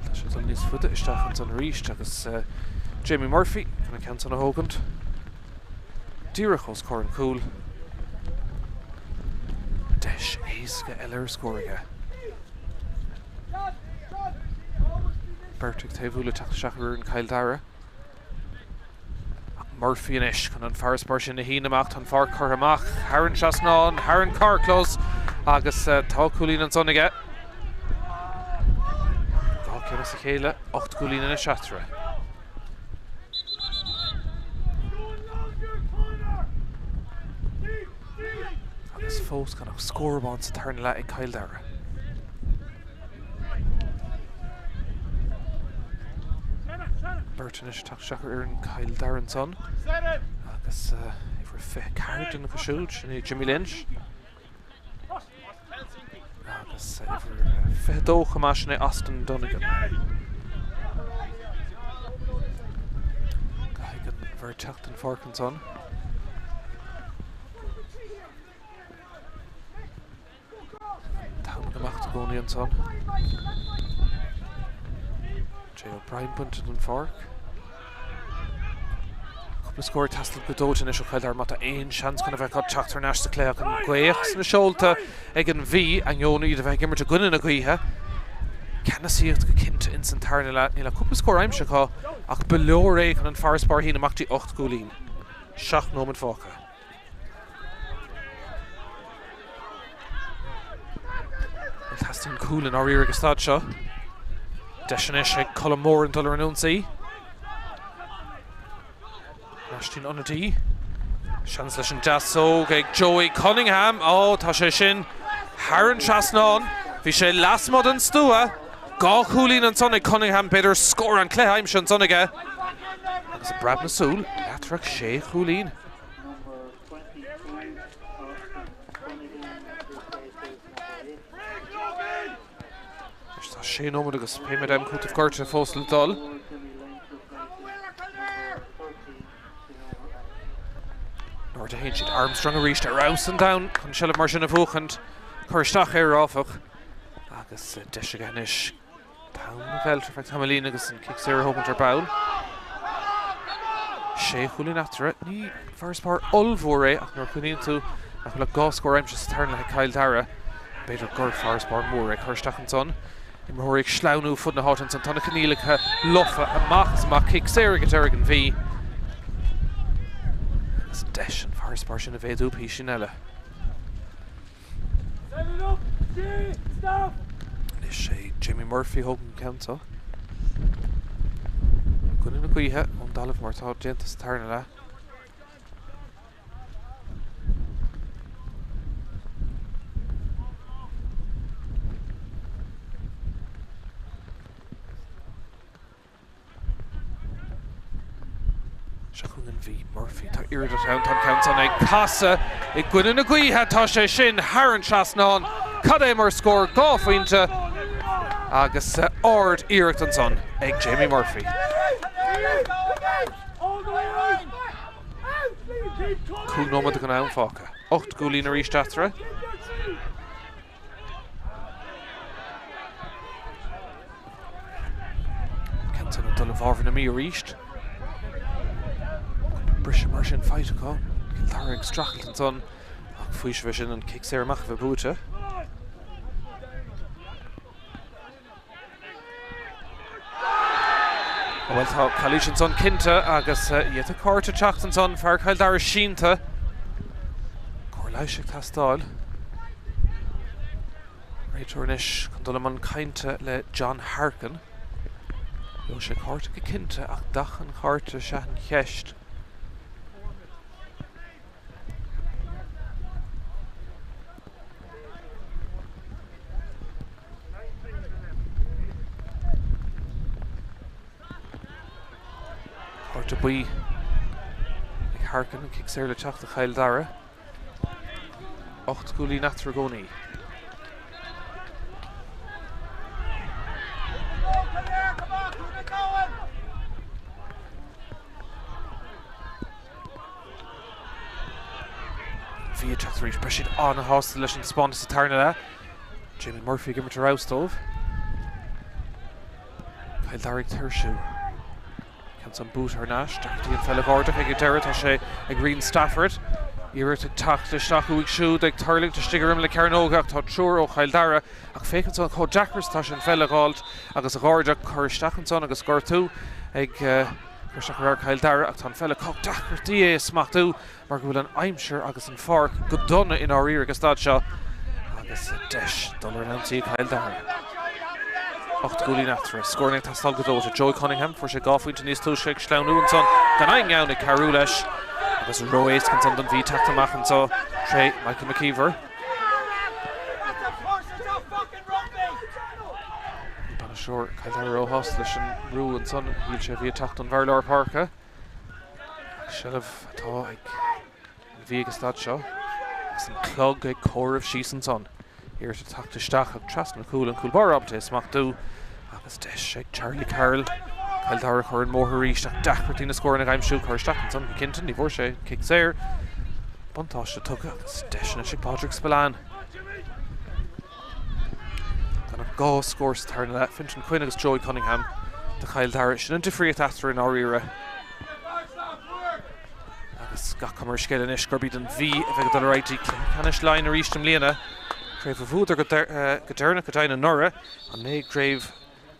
tá sé dul níos faide isteach ansan arís agus Jamie Murphy chun an ceann san a thógaint díreach os comhair an chúil. Deis éasca eile ar scór aige. Beirt ag taobhú le teacht isteach ar fhoireann Chill Dara. Ach Murphy anois chun an farasbarr sin a shíneadh amach. Tá an pháirc curtha amach thar an trasnán, thar an carrchlós agus tá cúilín ansan aige. Dá cheann as a chéile, 8 gcúilín anois eatarthu. Agus fós gan ach scór amháin sa tarna leath ag Cill Dara. Beirt anois ag teacht isteach ar fhoireann Chill Dara ansan agus uimhir. Uimhir 24 duine acu siúd, sin é Jimmy Lynch. Agus uimhir 22 chomh maith, sin é Austin Donegan. Caithfidh an bheirt teacht den pháirc ansan. An t-am ag imeacht i gcónaí ansan. Jay O'Brien bainte den pháirc. Cúpla scór ag teastáil go dóite anois ó Chill Dara má tá aon seans chun a bheith acu teacht thar n-ais sa chluiche ach an ghaoth sna seolta ag an Mhí, ainneoin iad a bheith ag imirt i gcoinne na gaoithe. Ceannasaíocht go cinnte ins an tarna leath. Níl ach cúpla scór aimsithe acu ach ba leor é chun an farasbarr a shíneadh amach dtí 8 gcúilín. 7 nóiméad fágtha. Bhuel, teastaíonn cúl i ndáiríre ag an staid seo. Deis anois ag Colm Moran dul ar an ionsaí. Ar ais dtí'n ionadaí. Seans leis an deasóg ag Joey Cunningham. Ó, tá sé sin thar an trasnán. Bhí sé lasmuigh den stua. Dhá chúilín ansan ag Cunningham, b'fhéidir scór an chluiche aimsithe ansan aige. Agus ag breab na súl, leatrom sé chúilín. Anois tá sé nóiméad agus pé méid am cúitimh gortaithe fós le dul. In airde a théann siad Armstrong arís ar fheabhas an domhan chun seilbh mar sin a bhuachaint. Cur isteach air áfach agus deis aige anois T-am a mheilt ar feadh tamaillín agus an cic saor a thógaint ar ball. Sé chúilín eatarthu. Ní farasbarr ollmhór é ach nuair a chuimhníonn tú nach bhfuil ach 2 scór aimsithe sa tarna leath ag Cill Dara, b'fhéidir gur farasbarr mór é. Cur isteach ansan. Imreoirí ag sleamhnú fud na háite ansan. Tá na coinníollacha lofa amach is amach. Cic saor ag an deireadh ag an Mhí. Agus deis an farasbarr sin a mhéadú písín eile. Anois é Jamie Murphy a thógann an ceann seo. I gcoinne na gaoithe ón dtalamh mar atá déanta sa tarna leath. Seo chugainn an Mhí. Murphy, tá iarracht ann, tá an ceann san ag casadh i gcoinne na gaoithe, tá sé sin thar an trasnán. Cad é mar scór, 2 phointe agus ard iarracht ansan ag Jamie Murphy. 5 nóiméad den am fágtha. 8 gcúilín arís eatarthu. Ceann san ag dul i bhfabhar na Mí arís. Briseadh mar sin faighte acu. Cill Dara ag streachailt ansan ach faoiseamh é sin an cic saor amach a bheith buaite. Bhuel tá calaois ansan cinnte agus iad ag cárta teacht ansan, fear Chill Dara sínte. Cóir leighis ag teastáil. Réiteoir anois chun dul i mbun cainte le John Harkin. Gheobhaidh sé cárta go cinnte ach dath an chárta is ea an cheist. Cárta buí ag Harkin, an cic saor le teacht do Chill Dara. 8 gcúilín eatarthu i gcónaí. Mhí ag teacht arís. Beidh siad an-shásta leis an taispeántas sa tarna leath. Jamie Murphy ag imirt ar fheabhas dóibh. Cill Dara ag tuirsiú. Ceann san buaite thar n-ais. Deacrachtaí an pheil a dh'ardach ag an deireadh. Tá sé ag Rian Stafford. Iarracht ag teacht isteach uaidh siúd ag tuirlingt istigh ar imeall na cearnóige ach tá triúr ó Chill Dara ach féach ansan chomh deacair is atá sé an pheil a dh'fháilt agus a dh'ardach. Cur isteach ansan agus gortú ag cur isteach ar fhear Chill Dara ach tá an pheil acu. Deacrachtaí é a smachtú mar go bhfuil an aimsir agus an pháirc go dona i ndáiríre ag an staid seo agus deis dul ar an ionsaí ag Cill Dara. 8 gcúilín eatarthu. Scóranna ag teastáil go dóite. Joey Cunningham, fuair sé 2 phointe níos túisce ag sleamhnú ansan gan aon ghean ag cabhrú leis agus ró-éasca ansan don Mhí teacht amach anseo tré Michael McKeever. Níl bainisteoir Chill Dara róshásta leis an mbrú ansan a shíl sé a bhí ag teacht ón bhfear lár páirce. Seilbh atá ag Mhí ag an staid seo agus an clog ag comhaireamh síos ansan. Iarracht ag teacht isteach ach trasna an chúil, an cúl báire ábalta é a smachtú agus deis ag Charlie Carroll Cill Dara a chur ar an mbóthar arís ach deacrachtaí na scóranna a aimsiú. Cur isteach ansan go cinnte, ní bhfuair sé cic saor. Buntáiste tugtha agus deis anois ag Pádraig Spillane. Gan ach 2 scór sa tarna leath, Fintan Quinn agus Joey Cunningham do Chill Dara. Sin an difríocht eatarthu i ndáiríre. Agus gach cuma ar an scéal anois gurb iad an Mhí a bheidh ag dul ar aghaidh dtí cluiche ceannais Laighean arís i mbliana. Craobh a bhuadar go deireanach go deimhin anuraidh, an 9 gcraobh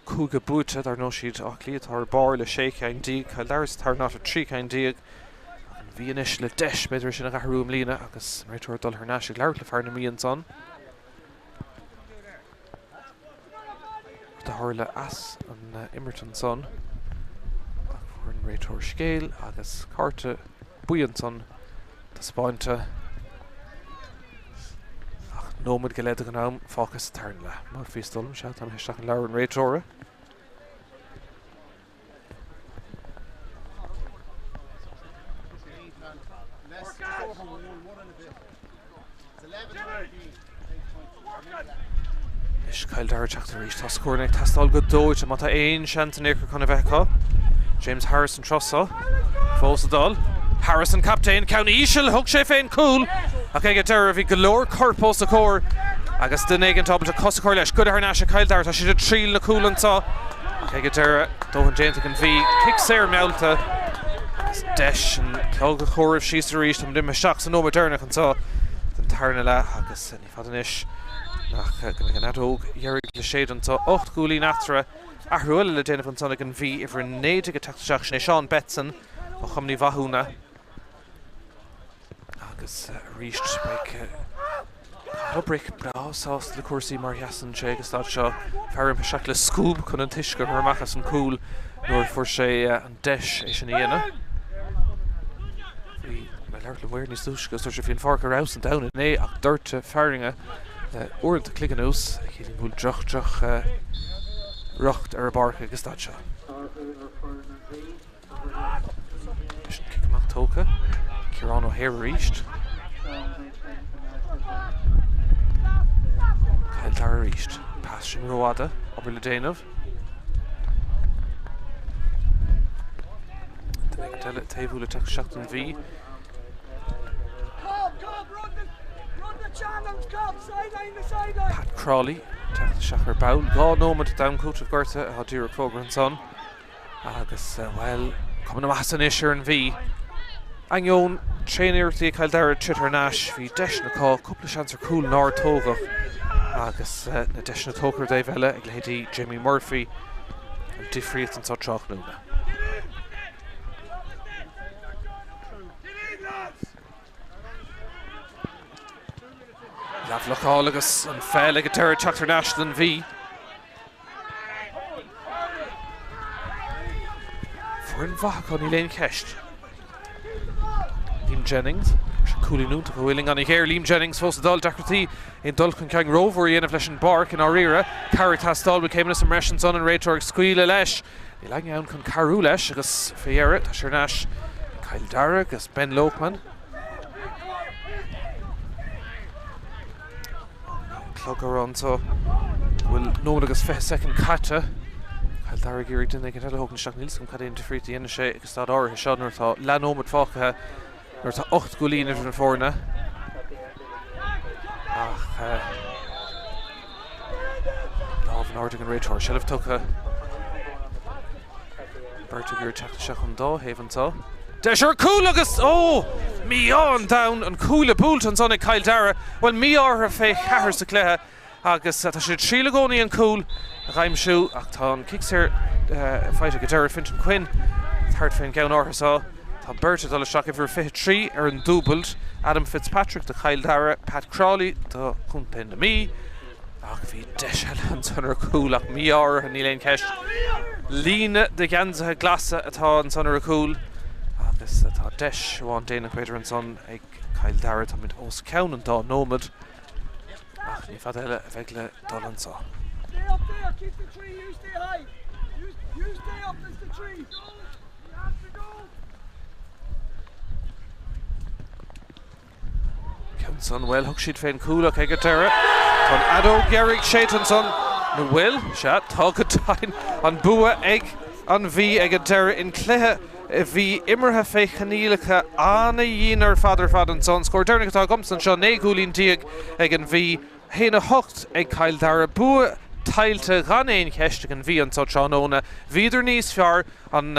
cúige buaite. Dar ndóigh siad Áth Cliath atá ar barr le 16 ceann, Cill Dara sa tarna háit le 13 ceann. Ach an Mhí anois le deis b'fhéidir é sin a athrú i mbliana agus an réiteoir ag dul thar n-ais ag labhairt le fear na Mí ansan. Rud a tharla as an imirt ansan ach fuair an réiteoir scéal agus cárta buí ansan taispeánta ach nóiméad go leith den am fágtha sa tarna leath. Mar fios dom, sea, tá mé isteach in leabhar an réiteora. Anois Cill Dara ag teacht arís. Tá scóranna ag teastáil go dóite má tá aon seans in aon chor chun a bheith acu. James Harris an tráth seo. Fós ag dul. Harris an captaen. Ceann íseal. Thug sé fén cúl. Ach ag an deireadh bhí go leor coirp os a chomhair agus duine éigin ábalta cos a chur leis. Goidte thar n-ais ag Cill Dara. Tá siad ag triail na cúl anseo. Ach ag an deireadh, dóthain déanta ag an Mhí. Cic saor meallta agus deis an clog a chomhaireamh síos arís. Táimid imithe isteach sa nóiméad deireanach anseo den tarna leath agus ní fada anois nach go mbeidh an fheadóg dheiridh le séideadh anseo. 8 gcúilín eatarthu. Athrú eile le déanamh ansan ag an Mhí. Uimhir 19 ag teacht isteach. Sin é Seán Betson ó Chumann Uí Mhathúna. Agus arís beidh Cathal Ó Bric breá sásta le cúrsaí mar a sheasann sé ag an staid seo. Fear imithe isteach le scuab chun an t-uisce a chur amach as an gcúl nuair a fuair sé an deis é sin a dhéanamh. Bhí mé ag labhairt le Maor níos túisce agus dúirt sé bhí an pháirc ar fheabhas an domhan inné ach doirteadh fearthainne le uaireanta cloig anuas a chiallaíonn go bhfuil droch droch riocht ar an bpáirc ag an staid seo. Leis an cic amach tógtha, Ciarán O'Hare arís. Cill Dara arís. Pas sin rófhada, obair le déanamh. Duine éigin eile taobhú le teacht isteach don Mhí. Pat Crowley teacht isteach ar ball. 2 nóiméad d'am cúitimh gorta atá díreach fógartha ansan. Agus, bhuel, cuma na maitheasa anois ar an Mhí. Ainneoin tréaniarrachtaí ag Cill Dara troid thar n-ais, bhí deiseanna acu, cúpla seans ar chúl nár tógadh agus na deiseanna tógtha ar an dtaobh eile ag leithéidí Jamie Murphy, an difríocht anseo tráthnóna. Leathbhlocáil agus an pheil ag an deireadh ag teacht thar n-ais don Mhí. Foireann mhaith acu, níl aon cheist. Liam Jennings, sin cúilín iontach ó uillinn an-ghéar. Liam Jennings fós ag dul, deacrachtaí aon dul chun cinn rómhór a dhéanamh leis an bpáirc i ndáiríre. Cabhair ag teastáil, bhfuil céimeanna sa mbreis ansan, an réiteoir ag scaoileadh leis. Níl éinne ann chun cabhrú leis agus fé dheireadh tá sé thar n-ais ag Cill Dara agus Ben Loughman. An clog ag rá anseo go bhfuil nóiméad agus 20 soicind caite. Cill Dara ag iarraidh duine éigin eile a thógaint isteach. Níl 'fhios agam cad é an difríocht a dhéanfaidh sé ag an staid áirithe seo nuair atá leathnóiméad fágtha, nuair atá 8 gcúilín idir na foirne. Ach lámh in airde ag an réiteoir. Seilbh tugtha. Beirt ag iarraidh teacht isteach ón dá thaobh anseo. Deis ar chúl agus, ó! Mí-ádh an domhain, an cuaille buailte ansan ag Cill Dara. Bhuel, mí-ádh orthu fé cheathair sa chluiche agus tá siad ag triail i gcónaí an cúl a dh'aimsiú ach tá an cic saor faighte go deireadh. Fintan Quinn thart fén gceann áirithe seo. Tá beirt ag dul isteach, uimhir 23 ar an dúbailt, Adam Fitzpatrick do Chill Dara, Pat Crowley do Chontae na Mí. Ach bhí deis eile ansan ar chúl ach mí-ádh orthu, níl aon cheist. Líne de gheansaithe glasa atá ansan ar a gcúl agus tá deis amháin déanach b'fhéidir ansan ag Cill Dara. Táimid os cionn an dá nóiméad ach ní fada eile a bheidh le dul anso. Ansan, bhuel, thug siad féin cúl ach ag an deireadh, tá an fheadóg dheiridh séidte ansan, nó bhfuil? Sea, tá go deimhin, an bua ag an Mhí ag an deireadh in cluiche a bhí imeartha fé choinníollacha ana-dhian ar fad ar fad ansan. Scór deireanach atá agamsa anseo, 19 gcúilín ag an Mhí. 1, 8 ag Cill Dara. Bua tuillte gan aon cheist ag an Mhí anso tráthnóna. Bhíodar níos fearr, an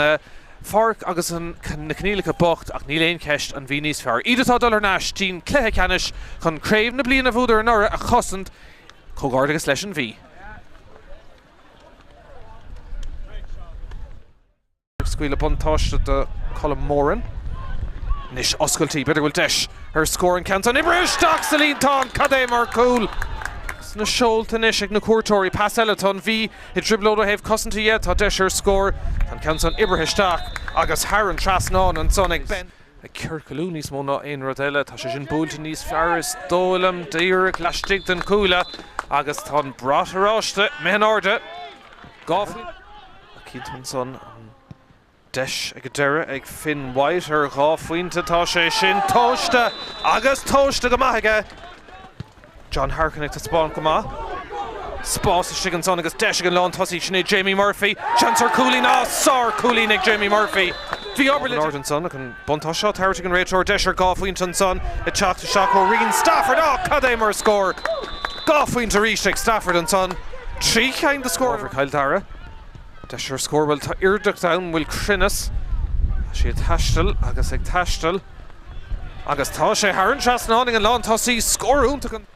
pháirc agus na coinníollacha bocht ach níl aon cheist, an Mhí níos fearr. Iad atá ag dul thar n-ais dtí'n cluiche ceannais chun craobh na bliana a bhuadar anuraidh a chosaint. Comhghairdeachas leis an Mhí. Scaoileadh buntáiste do Colm Moran. Anois oscailtí, b'fhéidir go bhfuil deis ar scór an ceann san oibrithe isteach sa líontán! Cad é mar chúl! Sna seolta anois ag na cuairteoirí. Pas eile, tá an Mhí i dtrioblóid ó thaobh cosanta dhe, tá deis ar scór. Tá an ceann san oibrithe isteach agus thar an trasnán ansan ag Ben. Ag ciorcalú níos mó ná aon rud eile. Tá sé sin buailte níos fearr is dóigh liom, díreach laistigh den chuaille agus tá an brat oráiste imithe in airde. Ach cinnte ansan, an deis ag an deireadh ag Finn White ar dhá phointe. Tá sé sin tomhaiste agus tomhaiste go maith aige. John Harkin ag taispeáint go maith. Spás istigh ansan agus deis ag an lántosaí, sin é Jamie Murphy. Seans ar chúilín, á, sár chúilín ag Jamie Murphy. Bhí obair le déanamh ansan ach an buntáiste á tabhairt ag an réiteoir. Deis ar dhá phointe ansan ag teacht isteach ó Rian Stafford. Á, cad é mar scór! Dhá phointe arís ag Stafford ansan. Trí cheann de scór ag Cill Dara. Deis ar scór, bhuel tá iarracht ann, bhfuil cruinneas? Tá sé ag taisteal agus ag taisteal agus tá sé thar an trasnán ag an lántosaí. Scór iontach an.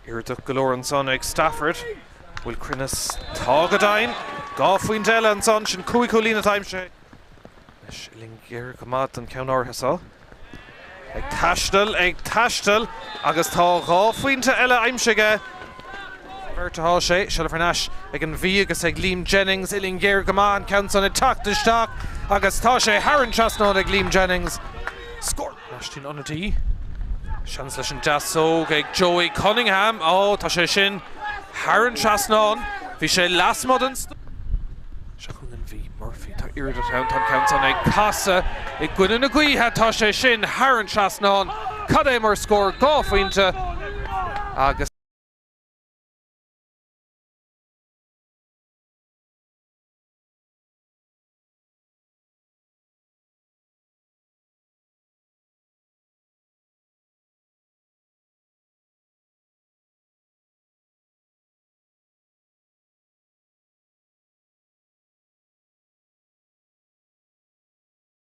Iarracht go leor ansan ag Stafford. Bhfuil cruinneas? Tá go deimhin. Dhá phointe eile ansan, sin cúig chúilín atá aimsithe. Anois uillinn ghéar go maith don cheann áirithe seo. Ag taisteal, ag taisteal agus tá dhá phointe eile aimsithe aige. Beirt atá sé, seilbh thar n-ais ag an Mhí agus ag Liam Jennings, uillinn ghéar go maith, an ceann san ag teacht isteach agus tá sé thar an trasnán ag Liam Jennings. Scór! Leaistín ionadaí. Seans leis an deasóg ag Joey Cunningham. Ó, tá sé sin thar an trasnán. Bhí sé lasmuigh den. Seo chugainn an Mhí. Murphy, tá iarracht ann, tá an ceann san ag casadh i gcoinne na gaoithe, tá sé sin thar an trasnán. Cad é mar scór, dhá phointe agus.